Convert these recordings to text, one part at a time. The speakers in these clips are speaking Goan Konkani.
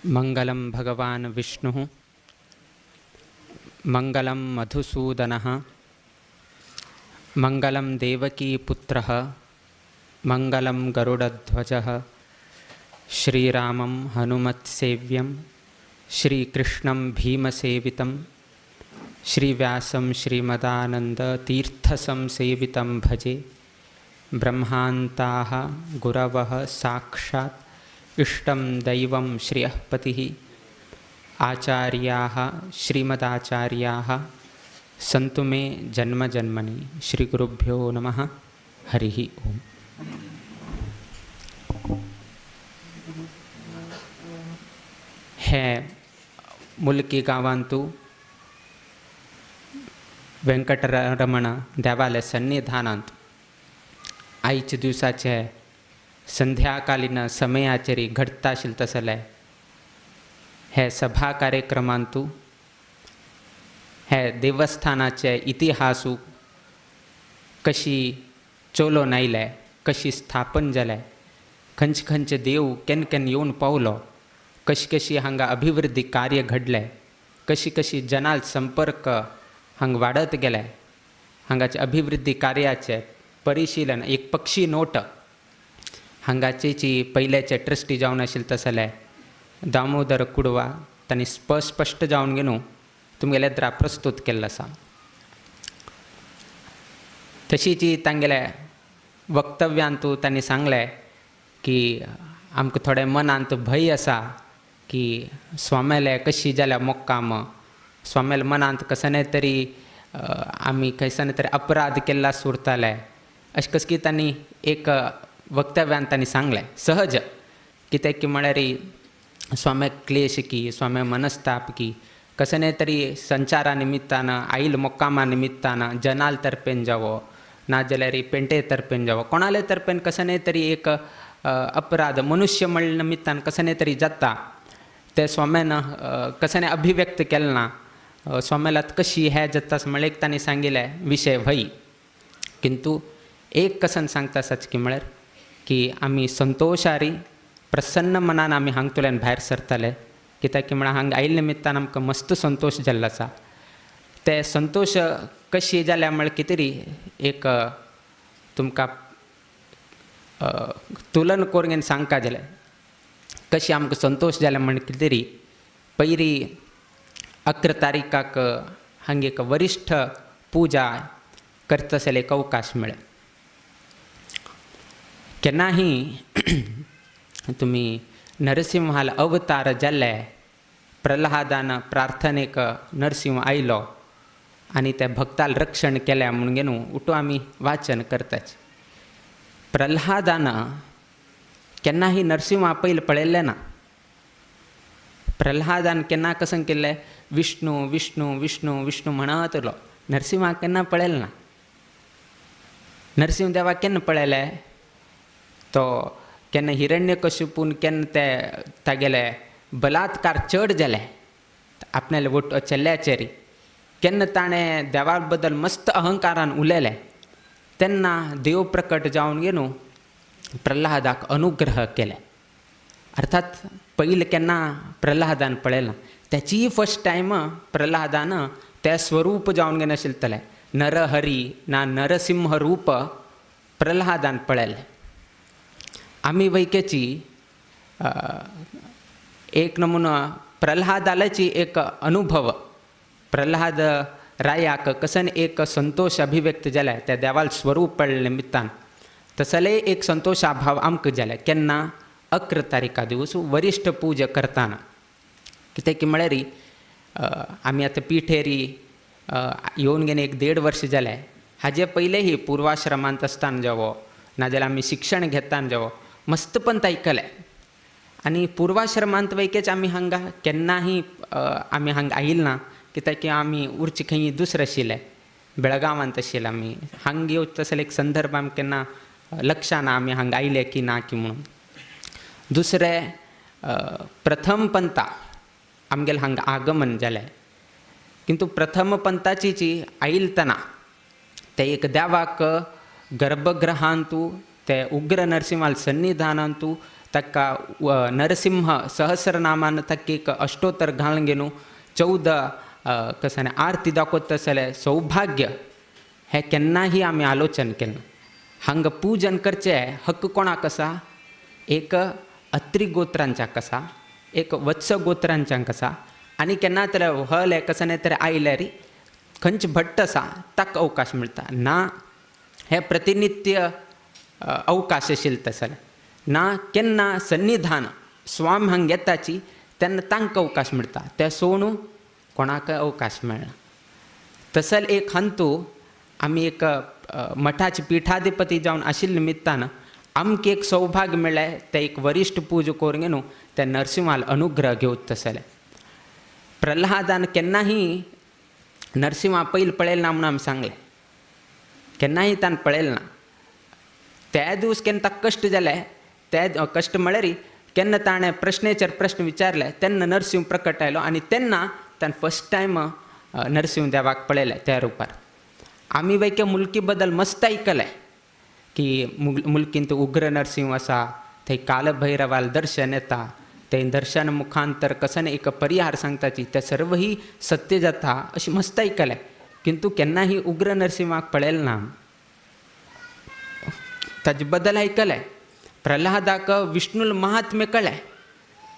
मंगलं भगवान् विष्णुः, मंगलं मधुसूदनः, मंगलं देवकीपुत्रः, मंगलं गरुडध्वजः। श्रीरामं हनुमत्सेव्यं, श्रीकृष्णं भीमसेवितं, श्रीव्यासं श्रीमदानन्दतीर्थसंसेवितं भजे। ब्रह्मान्ताः गुरवः साक्षात् इष्टं दैवं श्रियःपतिः, आचार्याः श्रीमदाचार्याः सन्तु मे जन्म जन्मनि। श्रीगुरुभ्यो नमः। हरिः ओम्। हे मुलकी गांवांतु वेंकटरमण देवाले सन्निधानांत आयच्या दिवसाचे संध्याकालीन समयाचेर घडता आशिल्लें तसलें हे सभा कार्यक्रमांतु हे देवस्थानाचे इतिहासू कशी चलोवन आयले, कशी स्थापन जाले, खंयचे खंयचे देव केन्ना केन्ना येवन पावलो, कशी कशी हांगा अभिवृद्धी कार्य घडलें, कशी कशी जनाल संपर्क हांगा वाडत गेले, हांगाचे अभिवृद्धी कार्याचे परिशिलन एक पक्षी नोट हांगाचेची पयल्याचे ट्रस्टी जावन आशिल्ले तसले दामोदर कुडवा तांणी स्पश्ट जावन घेवन तुमगेले द्रा प्रस्तुत केल्लो आसा। तशीच तांगेल्या वक्तव्यांतू तांणी सांगलें की आमकां थोडें मनांत भंय आसा की स्वाम्याले कशी जाल्या मोक्काम, स्वाम्याले मनांत कसने तरी आमी खंयसर तरी अपराध केल्ला सुरताले, अशें कस की तांणी एक वक्तव्यान तांणी सांगलें सहज कित्याक की म्हळ्यार स्वाम्याक क्लेश की, स्वाम्याक मनस्ताप की कसने तरी संचारा निमित्तान आयल मोक्कामा निमित्तान जनाल तर्पेन जावो नाजाल्यार पेंटे तर्पेन जावो कोणाले तर्पेन कसने तरी एक अपराध मनुष्य म्हळ्या निमित्तान कसने तरी जाता ते स्वाम्यान कसने अभिव्यक्त केलें ना, स्वाम्याला कशी हें जाता म्हळ्यार एक तांणी सांगिल्लें विशय व्हय। किंतु एक कसन सांगता आसाच की म्हळ्यार की आमी संतोशारी प्रसन्न मनान आमी हांगतल्यान भायर सरताले कित्याक की म्हळ्यार हांगा आयिल्ल्या निमित्तान आमकां मस्त संतोश जाल्लो आसा। ते संतोश कशी जाल्या म्हळ्यार कितें तरी एक तुमकां तुलन करून सांगता जाल्यार कशी आमकां संतोष जाल्या म्हण कितें तरी पयली 11 तारीखाक हांगा एक वरिश्ठ पुजा करता आसले एक अवकाश मेळ्ळे। केन्नाही तुमी नरसिंहाल अवतार जाल्ले प्रल्हादान प्रार्थनेक नरसिंह आयलो आनी त्या भक्ताल रक्षण केलें म्हणून घेवन उठो आमी वाचन करताच। प्रल्हादान केन्नाही नरसिंहा पयलीं पळयल्लें ना। प्रल्हादान केन्ना कसं केल्लें विष्णू विष्णू विष्णू विष्णू म्हणत उरलो, नरसिंहा केन्ना पळयलें ना। नरसिंह देवाक केन्ना पळयलें तो केन्ना हिरण्यकशिपून केन्ना ते तागेले बलात्कार चड जाले आपणाले वट चेल्ल्याचेर केन्ना ताणें देवा बद्दल मस्त अहंकारान उलयलें तेन्ना देव प्रकट जावन घेवन प्रल्हादाक अनुग्रह केले। अर्थात पयलीं केन्ना प्रल्हादान पळयलां त्याचीय फर्स्ट टायम प्रल्हादान तें स्वरूप जावन घेवन आशिल्लें नरहरी ना नरसिंह रूप प्रल्हादान पळयलें। आमी वैकेची एक नमुनो प्रल्हादालाची एक अनुभव प्रल्हाद रायाक कसन एक संतोष अभिव्यक्त जाले त्या देवाल स्वरूप पडले निमित्तान तसले एक संतोषाभाव आमकां जाले केन्ना 11 तारीखा दिवस वरिश्ठ पूजा करतना कित्याक की म्हळ्यार आमी आतां पिठेरी येवन घेवन 1.5 वर्ष जालें। हाजे पयलेंही पूर्वाश्रमांत आसतना जावो नाजाल्यार आमी शिक्षण घेतना जावो मस्त पंत आयकलें आनी पूर्वाश्रमांत वैकेच आमी हांगा केन्नाही आमी हांगा आयिल्ल ना कित्याक की आमी उरचे खंय दुसरें आशिल्ले बेळगांवांत आशिल्ले आमी हांगा येवचें तसले एक संदर्भ आमकां केन्ना लक्षां ना आमी हांगा आयले की ना की म्हणून। दुसरें प्रथम पंथा आमगेलें हांगा आगमन जालें किंतु प्रथम पंथाची जी आयिलतना ते एक देवाक गर्भगृहांतु ते उग्र नरसिंहाल सन्निधानांतु ताका नरसिंह सहस्रनामान ताका एक अष्टोत्तर घालून घेवन 14 कसं आरती दाखयता जाल्यार सौभाग्य हें केन्नाही आमी आलोचन केलें ना. हांगा पूजन करचें हक्क कोणाक आसा? एक अत्री गोत्रांच्याक आसा, एक वत्स गोत्रांच्याक आसा आनी केन्ना तर व्हले कसं न्ही तर आयल्यार खंयचे भट्ट आसा ताका अवकाश मेळटा ना. हें प्रतिनित्य अवकाश आशिल्लें तसलें ना. केन्ना सन्निधान स्वाम हांगा येताची तेन्ना तांकां अवकाश मेळटा, ते सोडून कोणाकय अवकाश मेळना. तसल एक हंतू आमी एक मठाचे पिठाधिपती जावन आशिल्ले निमित्तान आमकां एक सौभाग्य मेळ्ळें ते एक वरिश्ठ पूजा करून न्हू ते नरसिंहाल अनुग्रह घेवत तसलें. प्रल्हादान केन्नाही नरसिंहा पयलीं पळयलें ना म्हणून आमी सांगलें, केन्नाही ताणें पळयलें ना. त्या दिवस केन्ना ताका कश्ट जाले, ते कश्ट म्हळ्यार केन्ना ताणें प्रश्नेचेर प्रश्न विचारले तेन्ना नरसिंह प्रकट आयलो आनी तेन्ना ताणें फर्स्ट टायम नरसिंह देवाक पळयलें त्या रुपार. आमी वैके मुलकी बद्दल मस्त आयकलें की मुलकींत उग्र नरसिंह आसा, थंय कालभैरवाल दर्शन येता, थंय दर्शन मुखांतर कसं एक परिहार सांगताची ते सर्वही सत्य जाता अशें मस्त आयकलें, किंतु केन्नाही उग्र नरसिंहाक पळयलें ना. ताजे बद्दल आयकलें. प्रल्हादाक विष्णूल महात्म्य कळ्ळें,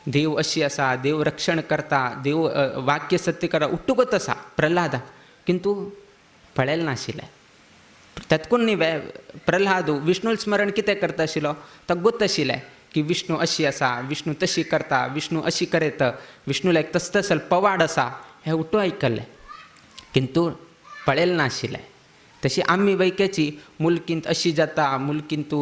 देव अशी आसा, देव रक्षण करता, देव वाक्य सत्य करता, उट्टुकत आसा प्रल्हादा, किंतु पळयलें नाशिल्लें. तेतकून न्ही प्रल्हाद विष्णूल स्मरण कितें करता आशिल्लो, ताका गोत आशिल्लें की विष्णू अशी आसा, विष्णू तशी करता, विष्णू अशी करयत, विष्णूला एक तस तसल पवाड आसा, हें उठू आयकल्लें, किंतु पळयलें नाशिल्लें. तशी आमी वैक्याची मुलकींत अशी जाता, मुलकींत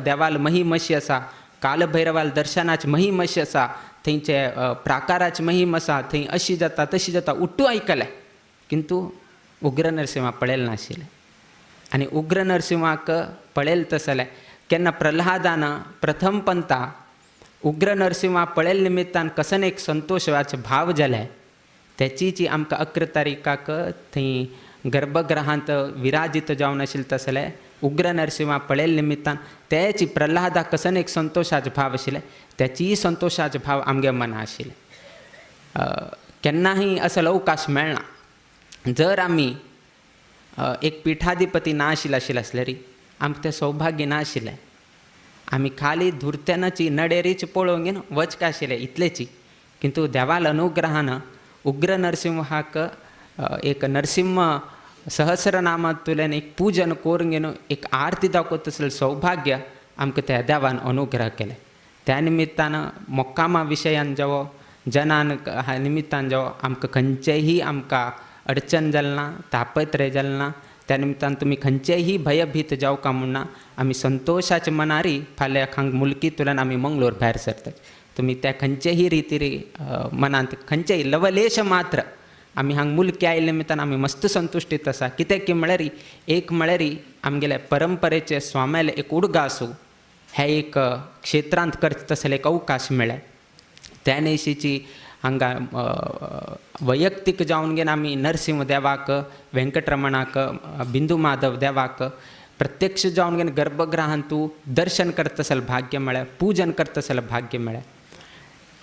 देवाल महिम अशी आसा, कालभैरवाल दर्शनाची महिम अशी आसा, थंयचे प्राकाराची महिम आसा, थंय अशी जाता तशी जाता, उठू आयकलें, किंतु उग्र नरसिंहा पळयलें नाशिल्लें. आनी उग्र नरसिंहाक पळयलें तसलें केन्ना प्रल्हादान प्रथम पंता उग्र नरसिंहा पळयले निमित्तान कसन एक संतोशाचे भाव जाले, तेची जी आमकां 11 तारीखाक थंय गर्भगृहांत विराजीत जावन आशिल्लें तसलें उग्र नरसिंहा पळयले निमित्तान तेची प्रल्हादा कसन एक संतोशाचे भाव आशिल्ले, तेचीय संतोशाचे भाव आमगे मना आशिल्ले. केन्नाही असो अवकाश मेळना. जर आमी एक पिठाधिपती ना आशिल्ले आशिल्ले आसल्यार आमकां तें सौभाग्य ना आशिल्लें. आमी खाली धुरतेनाची नडेरीच पळोवंक घेवन वचका आशिल्लें इतलेची, किंतु देवाल अनुग्रहान उग्र नरसिंहाक एक नरसिंह सहस्रनामांतल्यान एक पूजन करून घेवन एक आरती दाखयता तसलें सौभाग्य आमकां त्या देवान अनुग्रह केलें. त्या निमित्तान मोक्कामा विशयान जावो जनान निमित्तान जावो आमकां खंयचेंय आमकां अडचण जालें ना, तापत्रय जालें ना. त्या निमित्तान तुमी खंयचेंय भयभीत जावका म्हूण ना, आमी संतोशाच्या मनारी फाल्यां हांगा मुलकींतल्यान आमी मंगळूर भायर सरतात. तुमी त्या खंयचेय रितीरी मनांत खंयचेय लवलेश मात्र आमी हांगा मुलकी आयिल्ले निमित्तान आमी मस्त संतुश्टीत आसा. कित्याक की म्हळ्यार एक म्हळ्यार आमगेले परंपरेचे स्वाम्याले एक उडगा आसूं हे एक क्षेत्रांत करता तसले एक अवकाश मेळ्ळे. त्या न्हयशीची हांगा वैयक्तीक जावन घेवन आमी नरसिंह देवाक, वेंकटरमणाक, बिंदू माधव देवाक प्रत्यक्ष जावन घेवन गर्भगृहांतू दर्शन करता तसलें भाग्य मेळ्ळें, पूजन करता तसलें भाग्य मेळ्ळें.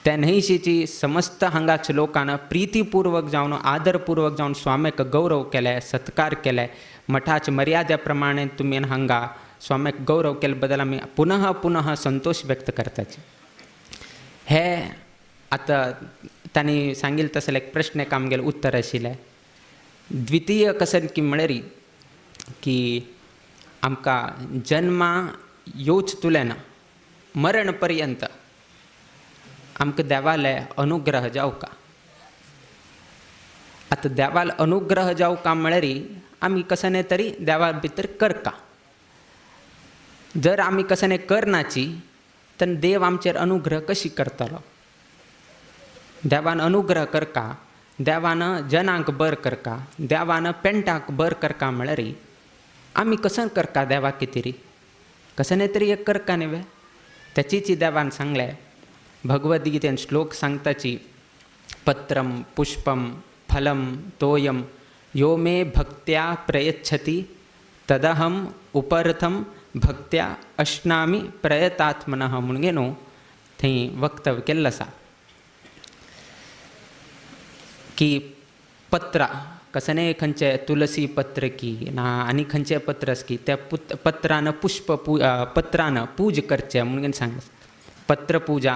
त्या न्हयशीची समस्त हांगाच्या लोकान प्रितीपूर्वक जावन आदरपूर्वक जावन स्वाम्याक गौरव केले, सत्कार केले. मठाच्या मर्यादे प्रमाणे तुमी हांगा स्वाम्याक गौरव केले बद्दल आमी पुनः पुनः संतोष व्यक्त करताचे. हे आतां तांणी सांगिल्लें तसलें एक प्रश्न एक आमगेलें उत्तर आशिल्लें. द्वितीय कसन की म्हळ्यार की आमकां जन्मा येवच तुलें ना मरण पर्यंत आमकां देवाले अनुग्रह जावका. आतां देवाल अनुग्रह जावका म्हळ्यार आमी कशें न्ही तरी देवा भितर करका. जर आमी कशें न्ही करनाची तेन्ना देव आमचेर अनुग्रह कशी करतलो? देवान अनुग्रह करका, देवान जनांक बर करका, देवान पेंटाक बर करका म्हळ्यार आमी कशें करका देवाक कितें कशें न्ही तरी एक करका न्ही वे. तेचीच देवान सांगलें भगवद्गीतेन श्लोक सांगताची, पत्रम पुष्पम फलम तोयम यो मे भक्त्या प्रयच्छति तदहम उपरथम भक्त्या अश्नामी प्रयतात्मनः म्हणून न्हू. थंय वक्तव्य केल्लें आसा की पत्रां कसने खंयचे तुलसी पत्र की ना आनी खंयचें पत्र आसा की त्या पत्रान पुष्प पत्रान पूज करचें म्हणून सांगलां. पत्रपुजा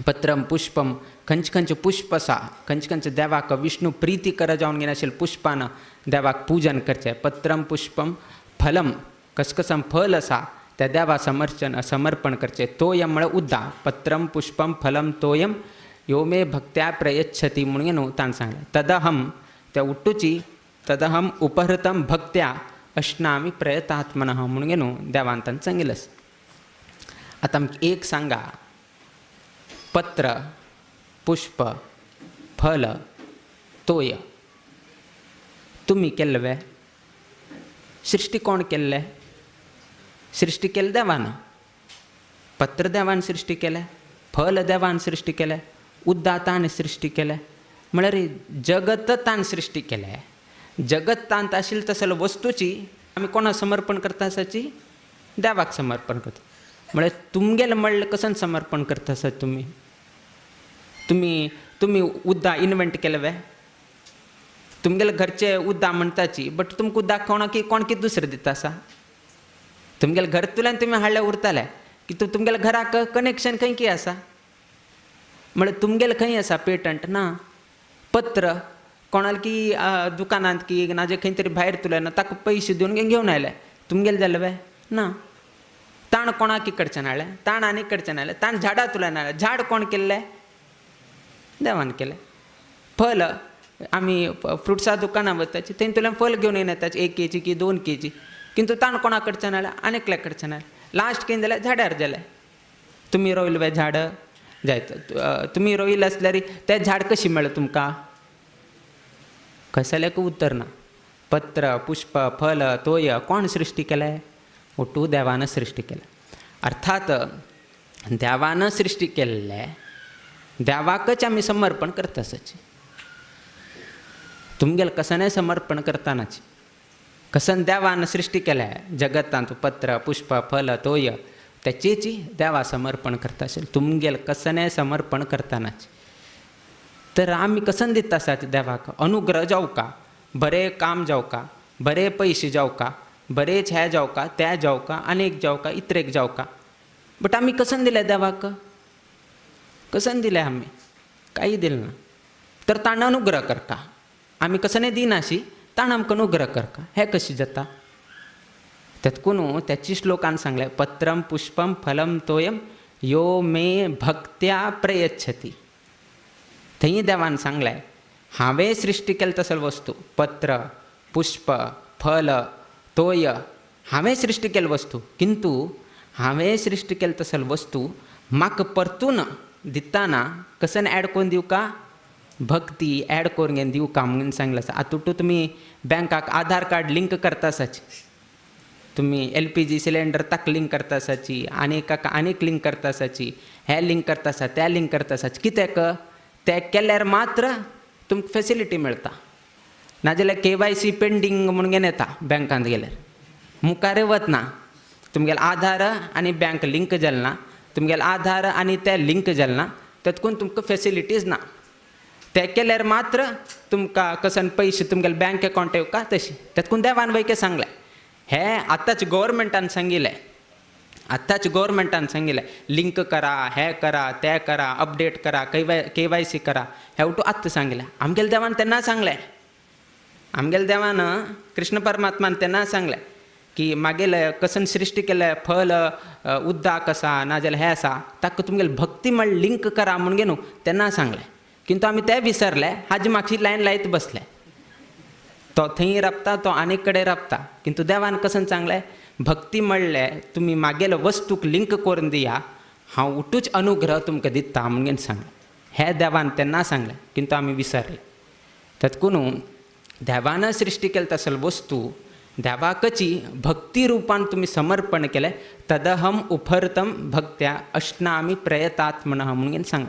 पत्रम पुष्पम खंयचे खंयचे पुष्प आसा, खंयचे खंयचे देवाक विष्णू प्रिती कर जावन घेवन आशिल्ल्या पुष्पान देवाक पूजन करचें. पत्रम पुष्पम फलम कसकसम फल आसा त्या देवा समर्चन समर्पण करचें. तोयम म्हळ्यार उद्दा. पत्रम पुष्पम फलम तोयम यो मे भक्त्या प्रयच्छती म्हणून न्हू ताणें सांगलें. तदहम त्या उट्टूची तदहम उपहृतम भक्त्या अश्नामी प्रयतात्मनः म्हणून न्हू देवान ताणें सांगिल्लें. आतां आमकां एक सांगा, पत्र पुष्प फल तोय तुमी केल्लें वे? सृश्टी कोण केल्लें? सृश्टी केल्लें देवान. पत्र देवान सृश्टी केलें, फल देवान सृश्टी केलें, उद्दा ताणें सृश्टी केलें, म्हळ्यार जगत ताणें सृश्टी केलें. जगत तांत आशिल्लें तसले वस्तूची आमी कोणाक समर्पण करता आसाची? देवाक समर्पण करता. म्हळ्यार तुमगेलें म्हणलें कसन समर्पण करता आसा तुमी? तुमी तुमी उद्दा इनवेंट केलें वे? तुमगेले घरचे उद्दा म्हणटाची, बट तुमकां उद्दा कोणाक कोण कितें दुसरें दिता आसा? तुमगेले घरांतल्यान तुमी हाडल्यार उरताले की तुमगेल्या घराक कनेक्शन खंय की आसा? म्हळ्यार तुमगेलें खंय आसा पेटंट ना. पत्र कोणाल की दुकानांत की नाजाल्यार खंय तरी भायर तुले ना ताका पयशे दिवन घेवन आयले, तुमगेलें जालें वे? ना. ताण कोणाक कडच्यान हाडलें, ताण आनी कडच्यान हाडलें, ताण झाडां तुल्यान हाडलें. झाड कोण केल्लें? देवान केलें. फल आमी फ्रुट्सा दुकानां वताची थंय तुल्यान फल घेवन येताची 1 केजी की 2 केजी, किंतु ताण कोणा कडच्यान हाडलें? आनी एकल्या कडच्यान हाडलें. लास्ट कितें जालें? झाडार जालें. तुमी रोयल वे झाड? जायत तुमी रोयल आसल्यार तें झाड कशें मेळ्ळें तुमकां? कसल्याक उत्तर ना. पत्र पुष्प फल तोय कोण सृश्टी केलें? ओटू देवान सृश्टी केलें. अर्थात देवान सृश्टी केल्लें देवाकच आमी समर्पण करता आसाची. तुमगेलें कसनें समर्पण करतानाची कसन देवान सृश्टी केलें जगतांत पत्र पुष्प फल तोय त्याचेची देवा समर्पण करता आशिल्लें. तुमगेलें कसनें समर्पण करतानाची. तर आमी कसन दिता आसात देवाक? अनुग्रह जावका, बरें काम जावका, बरे पयशे जावका, बरेच हें जावका, तें जावका, आनीक जावका, इतरेक जावका, बट आमी कसन दिलें देवाक? कसन दिलें आमी? कांय दिलें ना. तर ताणें अनुग्रह करता, आमी कसने दिनाशी, ताणें आमकां अनुग्रह करता. हें कशें जाता? तेतकून त्याची श्लोकान सांगलें पत्रम पुष्पम फलम तोयम यो मे भक्त्या प्रयच्छती. थंय देवान सांगलें हांवें सृश्टी केलें तसले वस्तू पत्र पुष्प फल तोय हांवें सृश्टी केल्ले वस्तू, किंतु हांवें सृश्टी केल्ले तसले वस्तू म्हाका परतून दिताना कसन एड करून दिवका? भक्ती एड करून घेवन दिवका म्हणून सांगलें आसा. आतां तुमी बँकाक आधार कार्ड लिंक करता आसाची, तुमी LPG cylinder ताका लिंक करता आसाची, आनी आनीक लिंक करता आसाची, हें लिंक करता आसा, तें लिंक करता आसाची. कित्याक? तें केल्यार मात्र तुमकां फेसिलिटी मेळटा. नाजाल्यार KYC pending म्हणून घेवन येता बँकांत गेल्यार, मुखार वतना तुमगेलें आधार आनी बँक लिंक जालें ना, तुमगेलें आधार आनी तें लिंक जालें ना, तेतकून तुमकां फेसिलिटीज ना. तें केल्यार मात्र तुमकां कसन पयशे तुमगेले बँक अकावंट येवका तशें. तेतकून देवान वयके सांगलें, हें आतांच गव्हर्मेंटान सांगिल्लें, आत्ताच गव्हर्मेंटान सांगिल्लें लिंक करा, हें करा, तें करा, अपडेट करा, KYC करा, हें उठू आत्तां सांगिल्लें. आमगेल्या देवान तेन्ना सांगलें, आमगेल्या देवान कृष्ण परमात्मान तेन्ना सांगलें की मागेलें कसन सृश्टी केलें फल उद्दाक आसा नाजाल्यार हें आसा ताका तुमगेलें भक्ती म्हळ्यार लिंक करा म्हणून न्हू तेन्ना सांगलें. किंतु आमी तें विसरले, हाजे मागशी लायन लायत बसले. तो थंय राबता, तो आनीक कडेन राबता, किंतु देवान कसन सांगलें भक्ती म्हणलें तुमी मागेले वस्तूक लिंक करून दिया, हांव उठूच अनुग्रह तुमकां दिता म्हणून सांगलें. हें देवान तेन्ना सांगलें, किंतु आमी विसरले. तेतकून देवान सृश्टी केल्ले तसले वस्तू देवाकची भक्ती रुपान तुमी समर्पण केलें तदहम उपहृतम भक्त्या अश्नामी प्रयतात्मनः म्हणून सांग.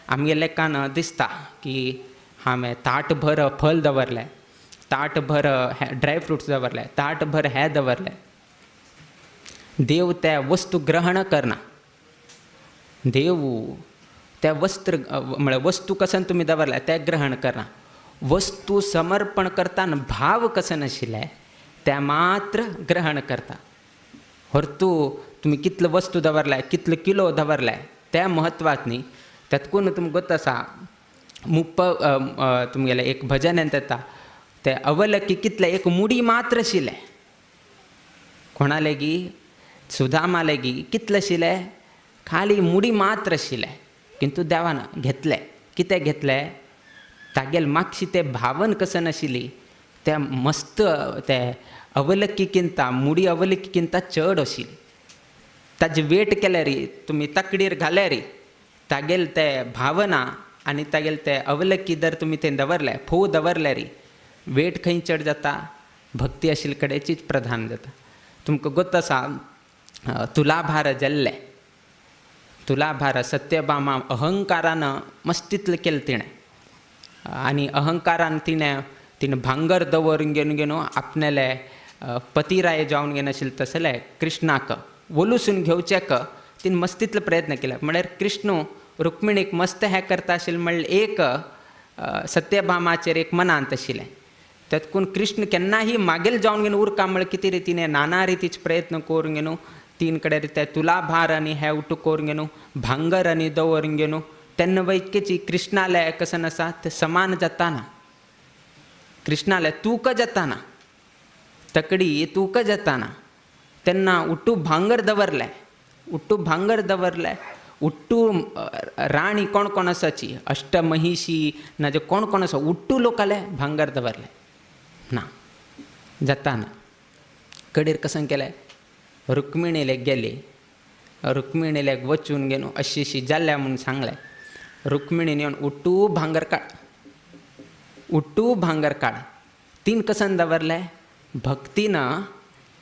आमगे लेकान दिसता की हांवें ताटभर फल दवरलें, ताटभर ड्राय फ्रुट्स दवरले, ताटभर हें दवरलें, देव त्या वस्तू ग्रहण करना. देवू त्या वस्त्र म्हळ्यार वस्तू कसन तुमी दवरल्या तें ग्रहण करना. वस्तू समर्पण करताना भाव कसन आशिल्लें तें मात्र ग्रहण करता. हरतू तुमी कितलो वस्तू दवरलाय, कितलो किलो दवरलाय तें म्हत्वाच न्ही. तेतकून तुमकां गोत आसा मुप्प तुमगेलें एक भजन येता तें अवलकी कितलें एक मुडी मात्र आशिल्लें. कोणा लेगी सुदामा लेगी कितलें आशिल्लें, खाली मुडी मात्र आशिल्लें. किंतु देवान घेतलें. कितें घेतलें, तागेल मातशी तें भावन कसन आशिल्ली तें मस्त ते अवलकी किंता मुडी अवलकी किंता चड आशिल्ली. ताजी वेट केल्यार तुमी तकडीर घाल्यार तागेल ते भावना आनी तागेल ते अवलकी जर तुमी थंय दवरले, फोव दवरल्यार वेट खंय चड जाता, भक्ती आशिल्ले कडेचीच प्रधान जाता. तुमकां गोत आसा तुलाभार जाल्लें, तुलाभार सत्यभामा अहंकारान मस्तीतलें केलें तिणें आनी अहंकारान तिणें तिणें भांगर दवरून घेवन घेवन आपणाले पतिराय जावन घेवन आशिल्लें तसलें कृष्णाक वोलुसून घेवचेक तिणें मस्तीतलो प्रयत्न केले. म्हळ्यार कृष्ण रुक्मिणीक मस्त हें करता आशिल्लें म्हणल्यार एक सत्यभामाचेर एक मनांत आशिल्लें. तेतकून कृष्ण केन्नाही मागील जावन घेवन उरका म्हळ्यार कितें रितीन नाना रितीचे प्रयत्न करून घेवन तीन कडेन ते तुलाभार आनी हे उटू करून घेवन भांगर आनी दवरून घेवन तेन्ना वैतकीची कृष्णाले कसन आसा तें समान जाता ना. कृष्णाले तूक जाता ना, तकडी तूक जाता ना. तेन्ना उट्टू भांगर दवरलें, उट्टू भांगर दवरलें, उट्टू राणी कोण कोण आसाची अष्टमहिषी ना जे कोण कोण आसा उट्टू लोकाले भांगर दवरलें ना जाता ना. कडेर कसन केलें, रुक्मिणीले गेली, रुक्मिणीले वचून घेवन अशी अशी जाल्या म्हूण सांगलें. रुक्मिणीन येवन उट्टू भांगर काड, उट्टू भांगर काड. तीन कसन दवरलें, भक्तीन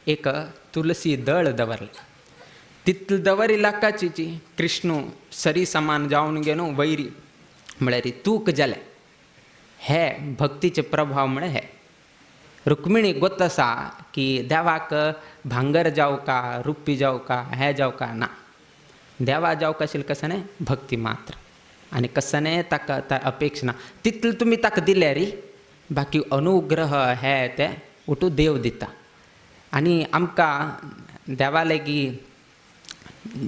एक तुलसी दळ दवरलें. तितलें दवरिल्लाकाची कृष्णू सरी समान जावन घेवन वैरी म्हळ्यार तूक जालें. हे भक्तीचे प्रभाव म्हळ्यार हे. रुक्मिणी गोत आसा की देवाक भांगर जावका, रुपी जावका, हें जावका ना. देवा जावका आशिल्लें कसं न्ही भक्ती मात्र आनी कसं न्ही ताका अपेक्षा ना. तितलें तुमी ताका दिल्यार बाकी अनुग्रह हे ते उठू देव दिता. आनी आमकां देवा लागीं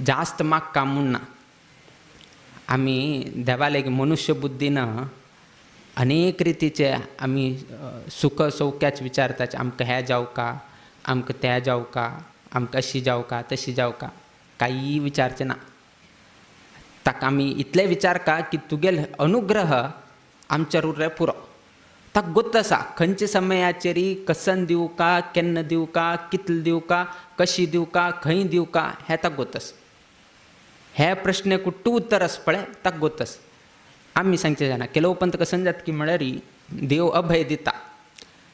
जास्त मागका म्हूण ना. आमी देवा लागीं मनुष्य बुद्दीन अनेक रितीचे आमी सुख सौख्याच विचारतात. आमकां हें जावका, आमकां तें जावका, आमकां अशी जावका तशी जावका, कांय विचारचें ना. ताका आमी इतलें विचारका की तुगेल अनुग्रह आमचेर उरल्यार पुरो. ताका गोत्त आसा खंयच्या समयाचेर कसन दिवका, केन्ना दिवका, कितलें दिवका, कशी दिवका, खंय दिवका हें ताका गोत्त आसा. हे प्रश्न कुट्टू उत्तर आसा पळय ताका गोत्त आसा. आमी सांगचें जाणा केलो पंत कसन जाता की म्हळ्यार देव अभय दिता,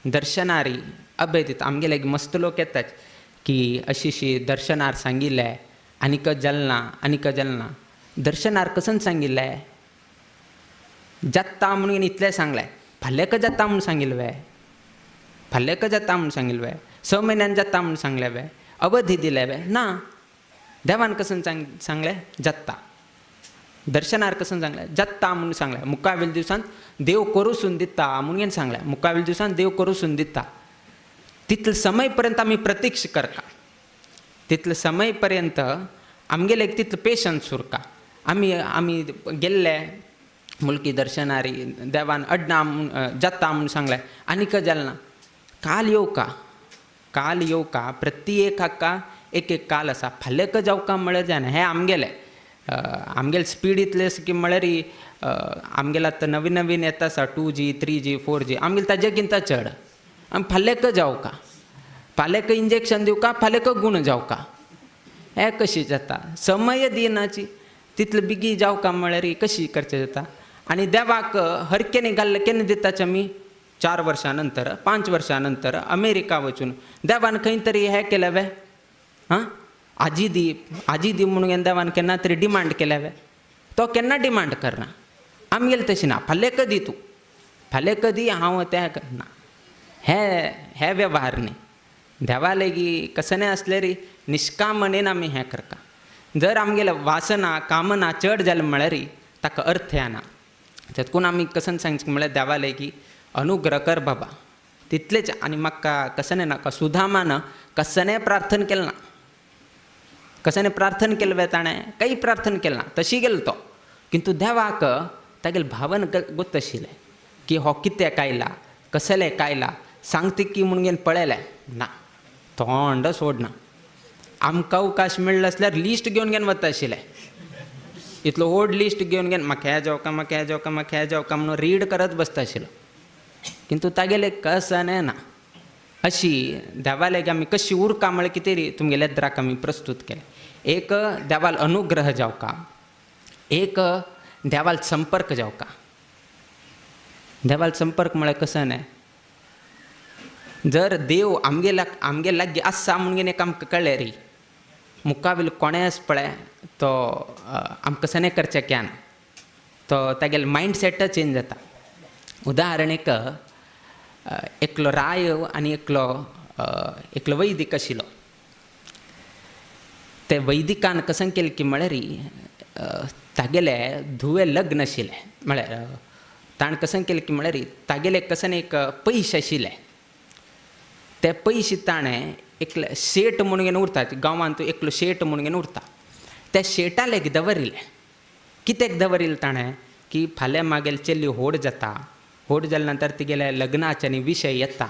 दर्शनारी अभय दिता. आमगेले मस्त लोक येतात की अशी अशी दर्शनार सांगिल्लें आनीक जालना, आनीक जालना. दर्शनार कसन सांगिल्लें, जाता म्हणून इतलें सांगलें, फाल्यां जाता म्हूण सांगिल्लें वे, फाल्यां जाता म्हूण सांगिल्लें वे, 6 म्हयन्यान जाता म्हूण सांगलें वे, अवधी दिले वे ना. देवान कसन सांगलें जाता. दर्शनार कसन सांगलें जाता म्हणून सांगलें. मुखावेल दिवसान देव करूसून दिता म्हणून सांगलें, मुखावेल दिवसान देव करूसून दिता. तितले समय पर्यंत आमी प्रतीक्षा करता, तितले समय पर्यंत आमगेले एक तितलो पेशन्स उरका. आमी आमी गेल्ले मुलकी दर्शनारी देवान अड्ना म्हूण जाता म्हूण सांगलें आनीक जालें ना. काल येवका, काल येवका, प्रत्येक हाका एक एक काल आसा. फाल्यां जावका म्हळ्यार जायना. हें आमगेलें आमगेलें स्पीड इतलें आसा की म्हळ्यार आमगेलें आतां नवीन नवीन येता आसा 2G 3G 4G, आमगेलें ताजे किंता चड. आमी फाल्यां जावका, फाल्यां इंजेक्शन दिवका, फाल्यां गूण जावका, हें कशी जाता. समय दिनाची तितले बेगी जावका म्हळ्यार कशी करचें जाता. आनी देवाक हरकेनी घाल्लें केन्ना दिताच आमी 4 वर्सां नंतर, 5 वर्सां नंतर अमेरिका वचून देवान खंय तरी हें केलें वे, हां आजी दी आजी दी म्हणून देवान केन्ना तरी डिमांड केल्या वे. तो केन्ना डिमांड करना. आमगेलें तशें ना, फाल्यां कदी तूं, फाल्यां कदी हांव तें ना. हे हे वेव्हार न्ही. देवा लेगी कसलें आसलें री निश्कामणेन आमी हें करता. जर आमगेले वासना कामना चड जालें म्हळ्यार ताका अर्थ येना. तेतून आमी कसन सांगचें म्हळ्यार देवाले की अनुग्रह कर बाबा तितलेच. आनी म्हाका कसने नाका सुदामान कसने प्रार्थना केलें ना, कसने प्रार्थना केलें वे ताणें काही प्रार्थना केलें ना, तशी गेलो तो. किंतु देवाक तागेले भावन गोत आशिल्लें की हो कित्याक आयला, कसले आयला, सांगता की म्हणून पळयलें ना, तोंड सोडना. आमकां अवकाश मेळ्ळो आसल्यार लिस्ट घेवन घेवन वता आशिल्लें, इतलो व्हड लिस्ट घेवन घेवन म्हाका हें जावका, म्हाका हें जावका, म्हाका हें जावका म्हणून रीड करत बसता आशिल्लो. किंतु तागेले कसने ना. अशी देवाले आमी कशी उरका म्हळ्यार कितें री तुमगेल्या द्राक आमी प्रस्तूत केलें. एक देवाल अनुग्रह जावका, एक देवाल संपर्क जावका. देवाल संपर्क म्हळ्यार कसो न्हय, जर देव आमगे आमगे लागीं आसा म्हणून एक आमकां कळ्ळें री, मुखावेलो कोणेंच पळय तो आमकां सने करचें क्या ना, तो तागेलो मायंडसेटच चेंज जाता. उदाहरण एक एकलो राय आनी एकलो एकलो वैदीक आशिल्लो. ते वैदिकान कसं केलें की म्हळ्यार तागेले धुवे लग्न आशिल्लें, म्हळ्यार ताणें कसं केलें की म्हळ्यार तागेले कसन एक पयशे आशिल्ले, ते पयशे ताणें एकले शेट म्हणून घेवन उरता, गांवांत एकलो शेट म्हणून घेवन उरता, त्या शेटालेक दवरिल्लें. कित्याक दवरिल्लें ताणें की फाल्यां मागेल चली व्हड जाता, व्हड जाल्या नंतर तिगेल्या लग्नाचे आनी विशय येता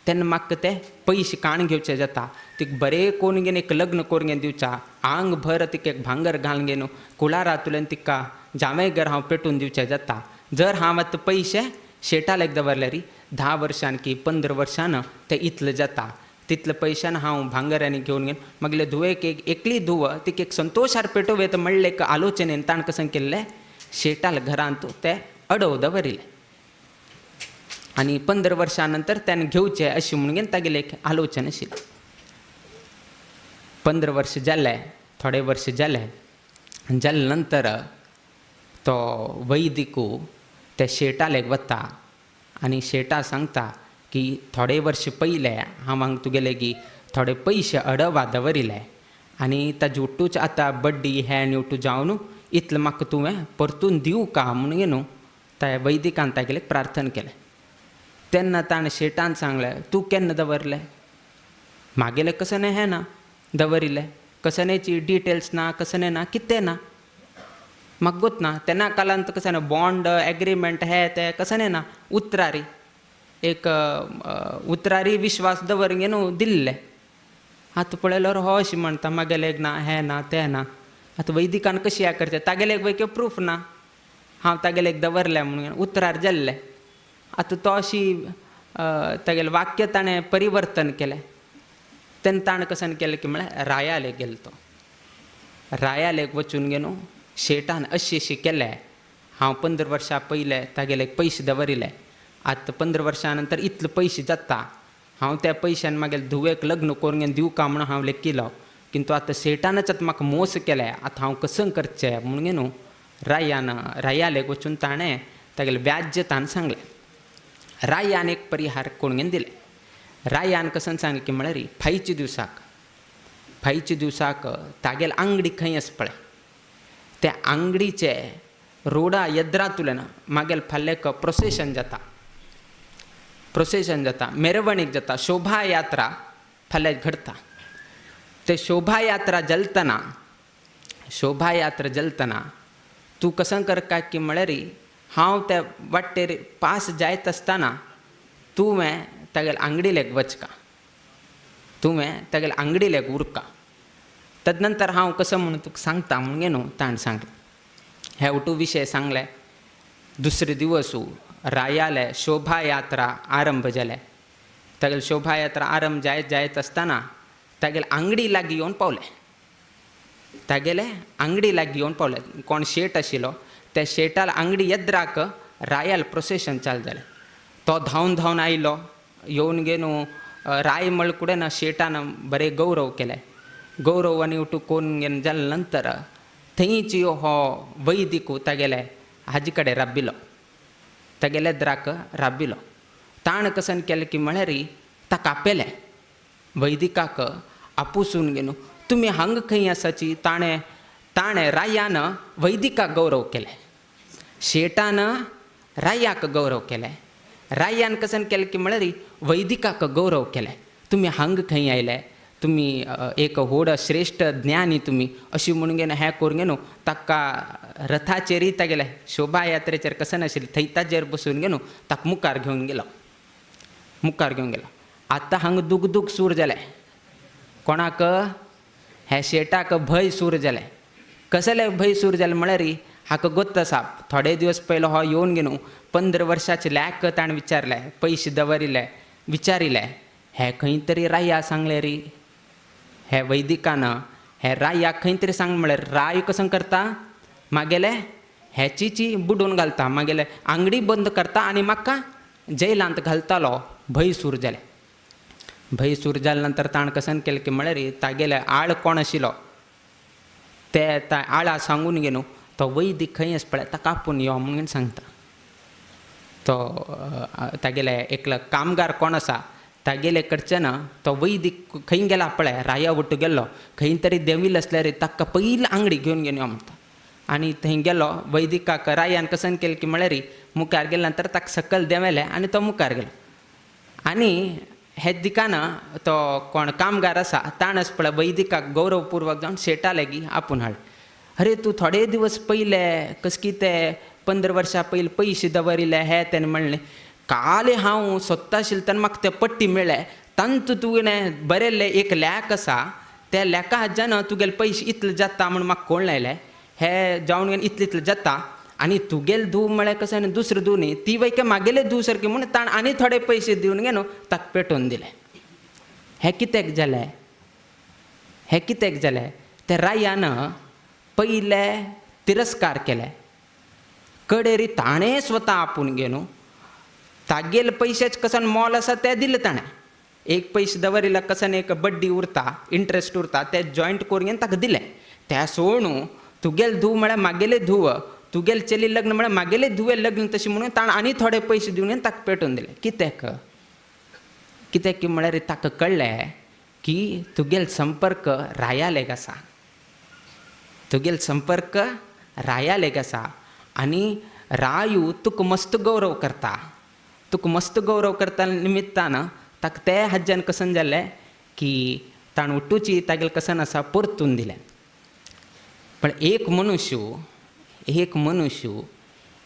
तेन्ना म्हाका ते पयशे काण घेवचे जाता, तिका बरें कोण घेवन एक लग्न करून घेवन दिवचा, आंग भर तिका एक भांगर घालून घेवन कुळारातल्यान तिका जांवयगर हांव पेटून दिवचें जाता. जर हांव आतां पयशे शेटालेक दवरले री 10 वर्सां की 15 वर्सान ते इतले जाता, तितले पयशान हांव भांगर आनी घेवन घेवन मागले धुवेक एक एकली धुव तिका एक संतोशार पेटोवं येता म्हणलें एक आलोचनेन ताणें कसं केल्लें शेटाल घरांत ते अडोव दवरिल्लें आनी 15 वर्सां नंतर त्याने घेवचें अशें म्हणून तागेलें एक आलोचन आशिल्लें. 15 वर्स जालें, थोडे वर्स जालें, जाले नंतर तो वैदिकू त्या शेटालेक वता आनी शेटा सांगता की थोडे वर्स पयले हांव हांगा तुगेले की थोडे पयशे अडवा दवरिले आनी ताजे उट्टूच आतां बड्डी हें आनी उट्टू जावन इतलें म्हाका तुवें परतून दिवं का म्हणून न्हू त्या वैदिकान तागेलें प्रार्थना केलें. तेन्ना ताणें शेटान सांगलें तूं केन्ना दवरलें, मागेलें कसनें हें ना दवरिल्लें, कसनेची डिटेल्स ना, कसनें ना, कितें ना, म्हाका गोत ना. तेन्ना कालांत कशें ना बॉन्ड एग्रीमेंट हें तें कसनें ना, उतरारी एक उतरारी विश्वास दवर न्हू दिल्लें. आतां पळयल्यार हो अशें म्हणटा मागेलें ना हें ना तें ना. आतां वैदिकान कशें हें करचें, तागेलें एक प्रूफ ना हांव तागेलें एक दवरलें म्हणून उतरार जाल्लें. आतां तो अशी तागेलें वाक्य ताणें परिवर्तन केलें. तेन्ना ताणें कशें केलें की म्हळ्यार रायालेक गेलो तो, रायालेक वचून गे न्हू शेटान अशें अशें केलें, हांव 15 वर्सां पयलें तागेले पयशे दवरिल्ले, आतां 15 वर्सां नंतर इतले पयशे जाता, हांव त्या पयशान मागीर धुवेक लग्न करून घेवन दिवं का म्हणून हांव लेखिलो, किंतु आतां शेटानच आतां म्हाका मोस केलें, आतां हांव कसं करचें म्हणून न्हू रायान रायालेक वचून ताणें तागेलें व्याज्य ताणें सांगलें. रायान एक परिहार करून घेवन दिलें. रायान कसं सांगलें की म्हळ्यार फायच्या दिवसाक, फायच्या दिवसाक तागेले आंगडी खंय आसा पळय त्या आंगडीचे रोडा यद्रातुल्यान मागीर फाल्यां प्रोसेशन जाता, प्रोसेशन जाता, मेरवणीक जाता, शोभायात्रा फाल्यां घडता. ते शोभायात्रा जलतना, शोभायात्रा जलतना तूं कसं करका की म्हळ्यार हांव त्या वाटेर पास जायत आसतना तुवें तागेले आंगडीलेक वचका, तुवें तागेले आंगडीलेक उरका, तदनंतर हांव कसो म्हणून तुका सांगता म्हणून न्हू ताणें सांगलें. हे उटू विशय सांगले. दुसरे दिवसू रायाले शोभायात्रा आरंभ जाले. तागेले शोभायात्रा आरंभ जायत जायत आसतना तागेले आंगडी लागीं येवन पावले, तागेले आंगडी लागीं येवन पावले. कोण शेट आशिल्लो त्या शेटाल आंगडी येद्राक रायाल प्रोसेशन चालू जालें. तो धांवन धांवन आयलो, येवन गे न्हू राय म्हळ्या कुडेन शेटान बरें गौरव केलें. गौरव आनी उटू कोन्न घेवन जाले नंतर थंयच हो वैदिकू तागेले हाजे कडेन राबिलो, तागेले द्राक राबिलो. ताणें कसन केलें की म्हळ्यार ताका आपयलें वैदिकाक आपुसून गे न्हू तुमी हांगा खंय आसाची. ताणें ताणें रायान वैदिकाक गौरव केलें, शेटान रायाक गौरव केलें, रायान कसन केलें की म्हळ्यार वैदिकाक गौरव केलें. तुमी हांग खंय आयले, तुमी एक व्हड श्रेश्ठ ज्ञानी तुमी अशी म्हणून घेवन हें करून घेवन ताका रथाचेरय तागेले शोभायात्रेचेर कसन आशिल्लें थंय ताजेर बसून घेवन ताका मुखार घेवन गेलो, मुखार घेवन गेलो. आतां हांगा दुगदूग सूर जालें. कोणाक? हे शेटाक भंय सूर जालें. कसलें भंय सूर जालें म्हळ्यार हाका गोत्त आसा थोडे दिवस पयलो हो येवन घेवन 15 वर्साचे लॅक ताणें विचारलें, पयशे दवरिल्ले विचारिल्ले, हे खंय तरी राया सांगलें री, हे वैदिकान हे रायाक खंय तरी सांग म्हळ्यार राय कसं करता मागेले हेची बुडोवन घालता, मागेले आंगडी बंद करता आनी म्हाका जैलांत घालतालो. भंय सूर जालें. भंय सूर जाले नंतर ताणें कसन केलें की म्हळ्यार तागेले आळ कोण आशिल्लो ते आळा सांगून घेवन तो वैदीक खंय आसा पळय ताका आपोवन यो म्हणून सांगता. तो तागेले एकलो कामगार कोण आसा तागेले कडच्यान तो वैदीक खंय गेला पळय राया वट्टू गेल्लो खंय तरी देंविल्लो आसल्यार ताका पयलीं आंगडी घेवन घेवन यो म्हणटा. आनी थंय गेलो वैदिकाक रायान कसन केलें की म्हळ्यार मुखार गेले नंतर ताका सकयल देंवयलें आनी तो मुखार गेलो. आनी हे दिकान तो कोण कामगार आसा ताणें पळय वैदिकाक गौरवपूर्वक जावन शेटा लागीं आपोवन हाडलें. अरे तूं थोडे दिवस पयले कस कितें 15 वर्सां पयलीं पयशे दवरिल्ले हे तेणें म्हणलें, काल हांव सोदता आशिल्लें तेन्ना म्हाका ते पट्टी मेळ्ळे, तांतू तुवें बरयल्लें एक लॅक आसा त्या लॅका हाज्यान तुगेले पयशे इतले जाता म्हूण म्हाका कोण लायले, हे जावन इतले इतले जाता आनी तुगेले धूव म्हळ्यार कशें आनी दुसरें धूव न्ही ती वय मागेले धूव सारकी म्हूण ताणें आनी थोडे पयशे दिवन गे न्हू ताका पेटोवन दिले. हें कित्याक जालें? हें कित्याक जालें? त्या रायान पयले तिरस्कार केले, कडेरी ताणें स्वता आपूण घेवन तागेले पयशेच कसन मोल आसा तें दिलें ताणें. एक पयशे दवरिल्ले कसन एक बड्डी उरता, इंट्रस्ट उरता, तें जॉयंट करून घेवन ताका दिलें. त्या सोडून तुगेले धूव म्हळ्यार मागेले धूव, तुगेले चली लग्न म्हळ्यार मागेले धुवे लग्न तशें म्हणून ताणें आनी थोडे पयशे दिवन ताका पेटोवन दिले. कित्याक? कित्याक की म्हळ्यार ताका कळ्ळें की तुगेलो संपर्क रायालेग आसा, तुगेलो संपर्क रायालेग आसा आनी रायू तुका मस्त गौरव करता, तुका मस्त गौरव करता निमित्तान ताका ते हाज्यान कसन जालें की ताणें उठूची तागेलें कसन आसा परतून दिलें. पण एक मनुष्य, एक मनुष्य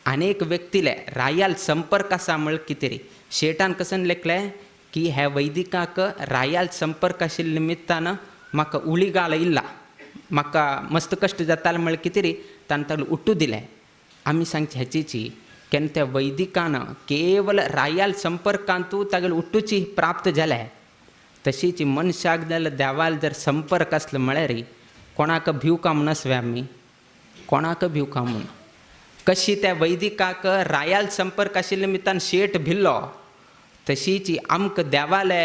आनी एक व्यक्तीले रायाल संपर्क आसा म्हळ्यार कितें रे शेटान कसन लेखलें की ह्या वैदिकाक रायाल संपर्क आशिल्ल्या निमित्तान म्हाका उळीगाल इल्ला, म्हाका मस्त कश्ट जाताले म्हळ्यार कितें रे ताणें ताका उठू दिलें. आमी सांगचे हेचीची केन्ना त्या वैदिकान केवल रायाल संपर्कांतू तागेले उठूची प्राप्त जालें. तशीच मनशाक जाल्यार देवाल जर संपर्क आसलो म्हळ्यार कोणाक भिवका म्हूण आसवे आमी, कोणाक भिवका म्हूण. कशी त्या वैदिकाक रायाल संपर्क आशिल्ल्या निमित्तान शेट भिल्लो तशीच आमकां देवाले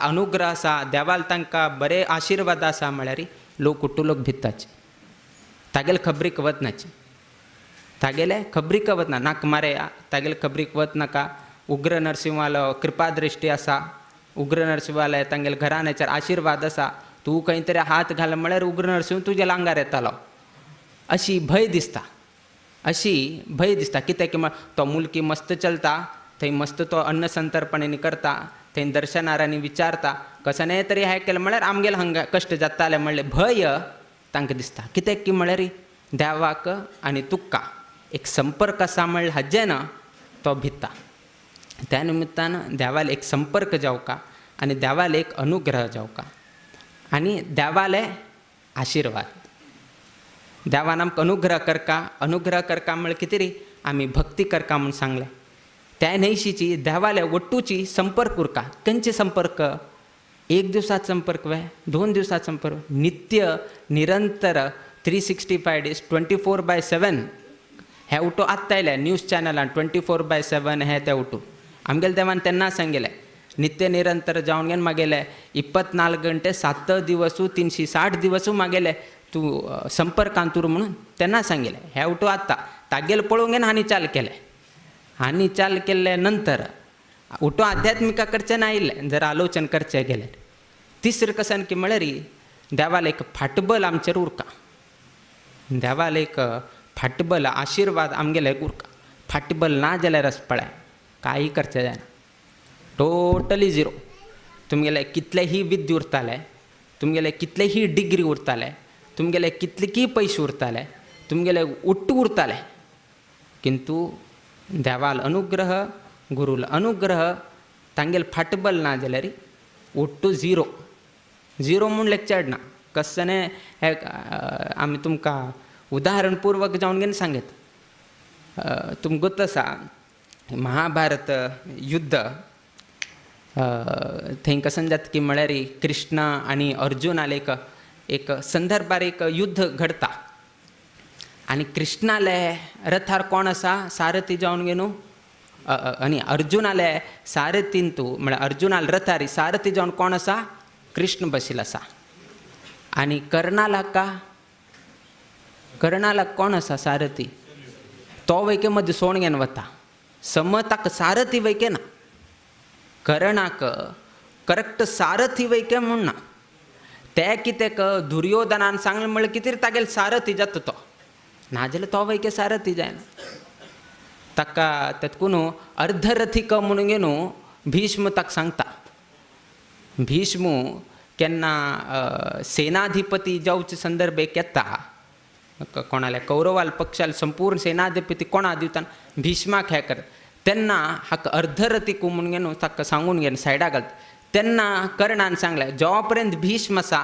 अनुग्रह आसा, देवाल तांकां बरे आशिर्वाद आसा म्हळ्यार लोक उठू लोक भिताचे, तागेले खबरीक वतनाचे, तागेले खबरीक वतना नाका मारे तागेले खबरीक वतनाका. उग्र नरसिंहालो कृपादृश्टी आसा, उग्र नरसिंहाले तांगेले घराण्याचेर आशिर्वाद आसा, तूं खंय तरी हात घाल म्हळ्यार उग्र नरसिंह तुज्या लांगार येतालो अशी भंय दिसता, अशी भंय दिसता. कित्याक की तो मुलकी मस्त चलता, थंय मस्त तो अन्न संतर्पणांनी करता, थंय दर्शनारांनी विचारता कसनेय तरी हें केलें म्हळ्यार आमगेले हांगा कश्ट जाताले म्हणलें भंय तांकां दिसता. कित्याक की म्हळ्यार देवाक आनी तुका एक संपर्क आसा म्हणल्यार हाजें ना तो भिता. त्या निमित्तान देवाले एक संपर्क जावका आनी देवाले एक अनुग्रह जावका आनी देवाले आशिर्वाद. देवान आमकां अनुग्रह करका, अनुग्रह करका म्हळ्यार कितें रे आमी भक्ती करका म्हूण सांगलें. त्या न्हयशीची देवाले वट्टूची संपर्क उरका. खंयचे संपर्क? एक दिवसाचो संपर्क वे, 2 दिवसाचो संपर्क, नित्य निरंतर 365 डेज 24/7. हे उठो आत्तां आयले न्यूज चॅनलान 24/7 हे ते उठू. आमगेले देवान तेन्ना सांगलें नित्य निरंतर जावन घेवन मागेले 24 घंटे 7 दिवसू 360 दिवसू मागेले तूं संपर्कांत उर म्हणून तेन्ना सांगलें. हे उठो आत्तां तागेले पळोवंक घेवन हांणी चाल केलें. हांणी चाल केल्ले नंतर उठो आध्यात्मिका कडच्यान आयिल्लें जर आलोचन करचें गेलें. तिसरें कसन की म्हळ्यार देवाले एक फाटबल आमचेर उरका, देवाल एक फाटबल आशिर्वाद आमगेले फाटबल ना जाल्यार अस पळय कांय करचें जायना, टोटली झिरो. तुमगेले कितलेही विद्या उरताले, तुमगेले कितलेही डिग्री उरताले, तुमगेले कितलेकी पयशे उरताले, तुमगेले उट्टू उरताले, किंतु देवाल अनुग्रह गुरूल अनुग्रह तांगेले फाटबल ना जाल्यार उट्टू झिरो. झिरो म्हूण लेगचेड ना. कसने हे आमी तुमकां उदाहरणपूर्वक जावन घेवन सांगत. तुमकां गोत आसा महाभारत युद्ध थंय कसन जाता की म्हळ्यार कृष्ण आनी अर्जुनाले एक एक संदर्भार एक युद्ध घडता आनी कृष्णाले रथार कोण आसा सारथी जावन घेवन आनी अर्जुनाले सारथीन तूं म्हळ्यार अर्जुनाले रथार सारथी जावन कोण आसा कृष्ण बशिल्लो आसा. आनी कर्णाला कर्णाला कोण आसा सारथी तो वैके मदीं सोण घेवन वता सम ताका सारथी वैके ना कर्णाक करेक्ट सारथी वैके म्हूण ना. ते कितें दुर्योधनान सांगलें म्हळ्यार कितें तागेले सारथी जाता तो नाजाल्यार तो वैके सारथी जायना. ताका तेतकून अर्धरथीक म्हणून घेवन भीष्म ताका सांगता. भीष्म केन्ना सेनाधिपती जावचे संदर्भ एक येता कोणाले कौरवाल पक्षाल संपूर्ण सेनाधिपती कोणा दिवताना भीष्माक हें कर तेन्ना हाका अर्धरथीक म्हणून घेवन ताका सांगून घेवन सायडा घालता. तेन्ना कर्णान सांगलें जो पर्यंत भीष्म आसा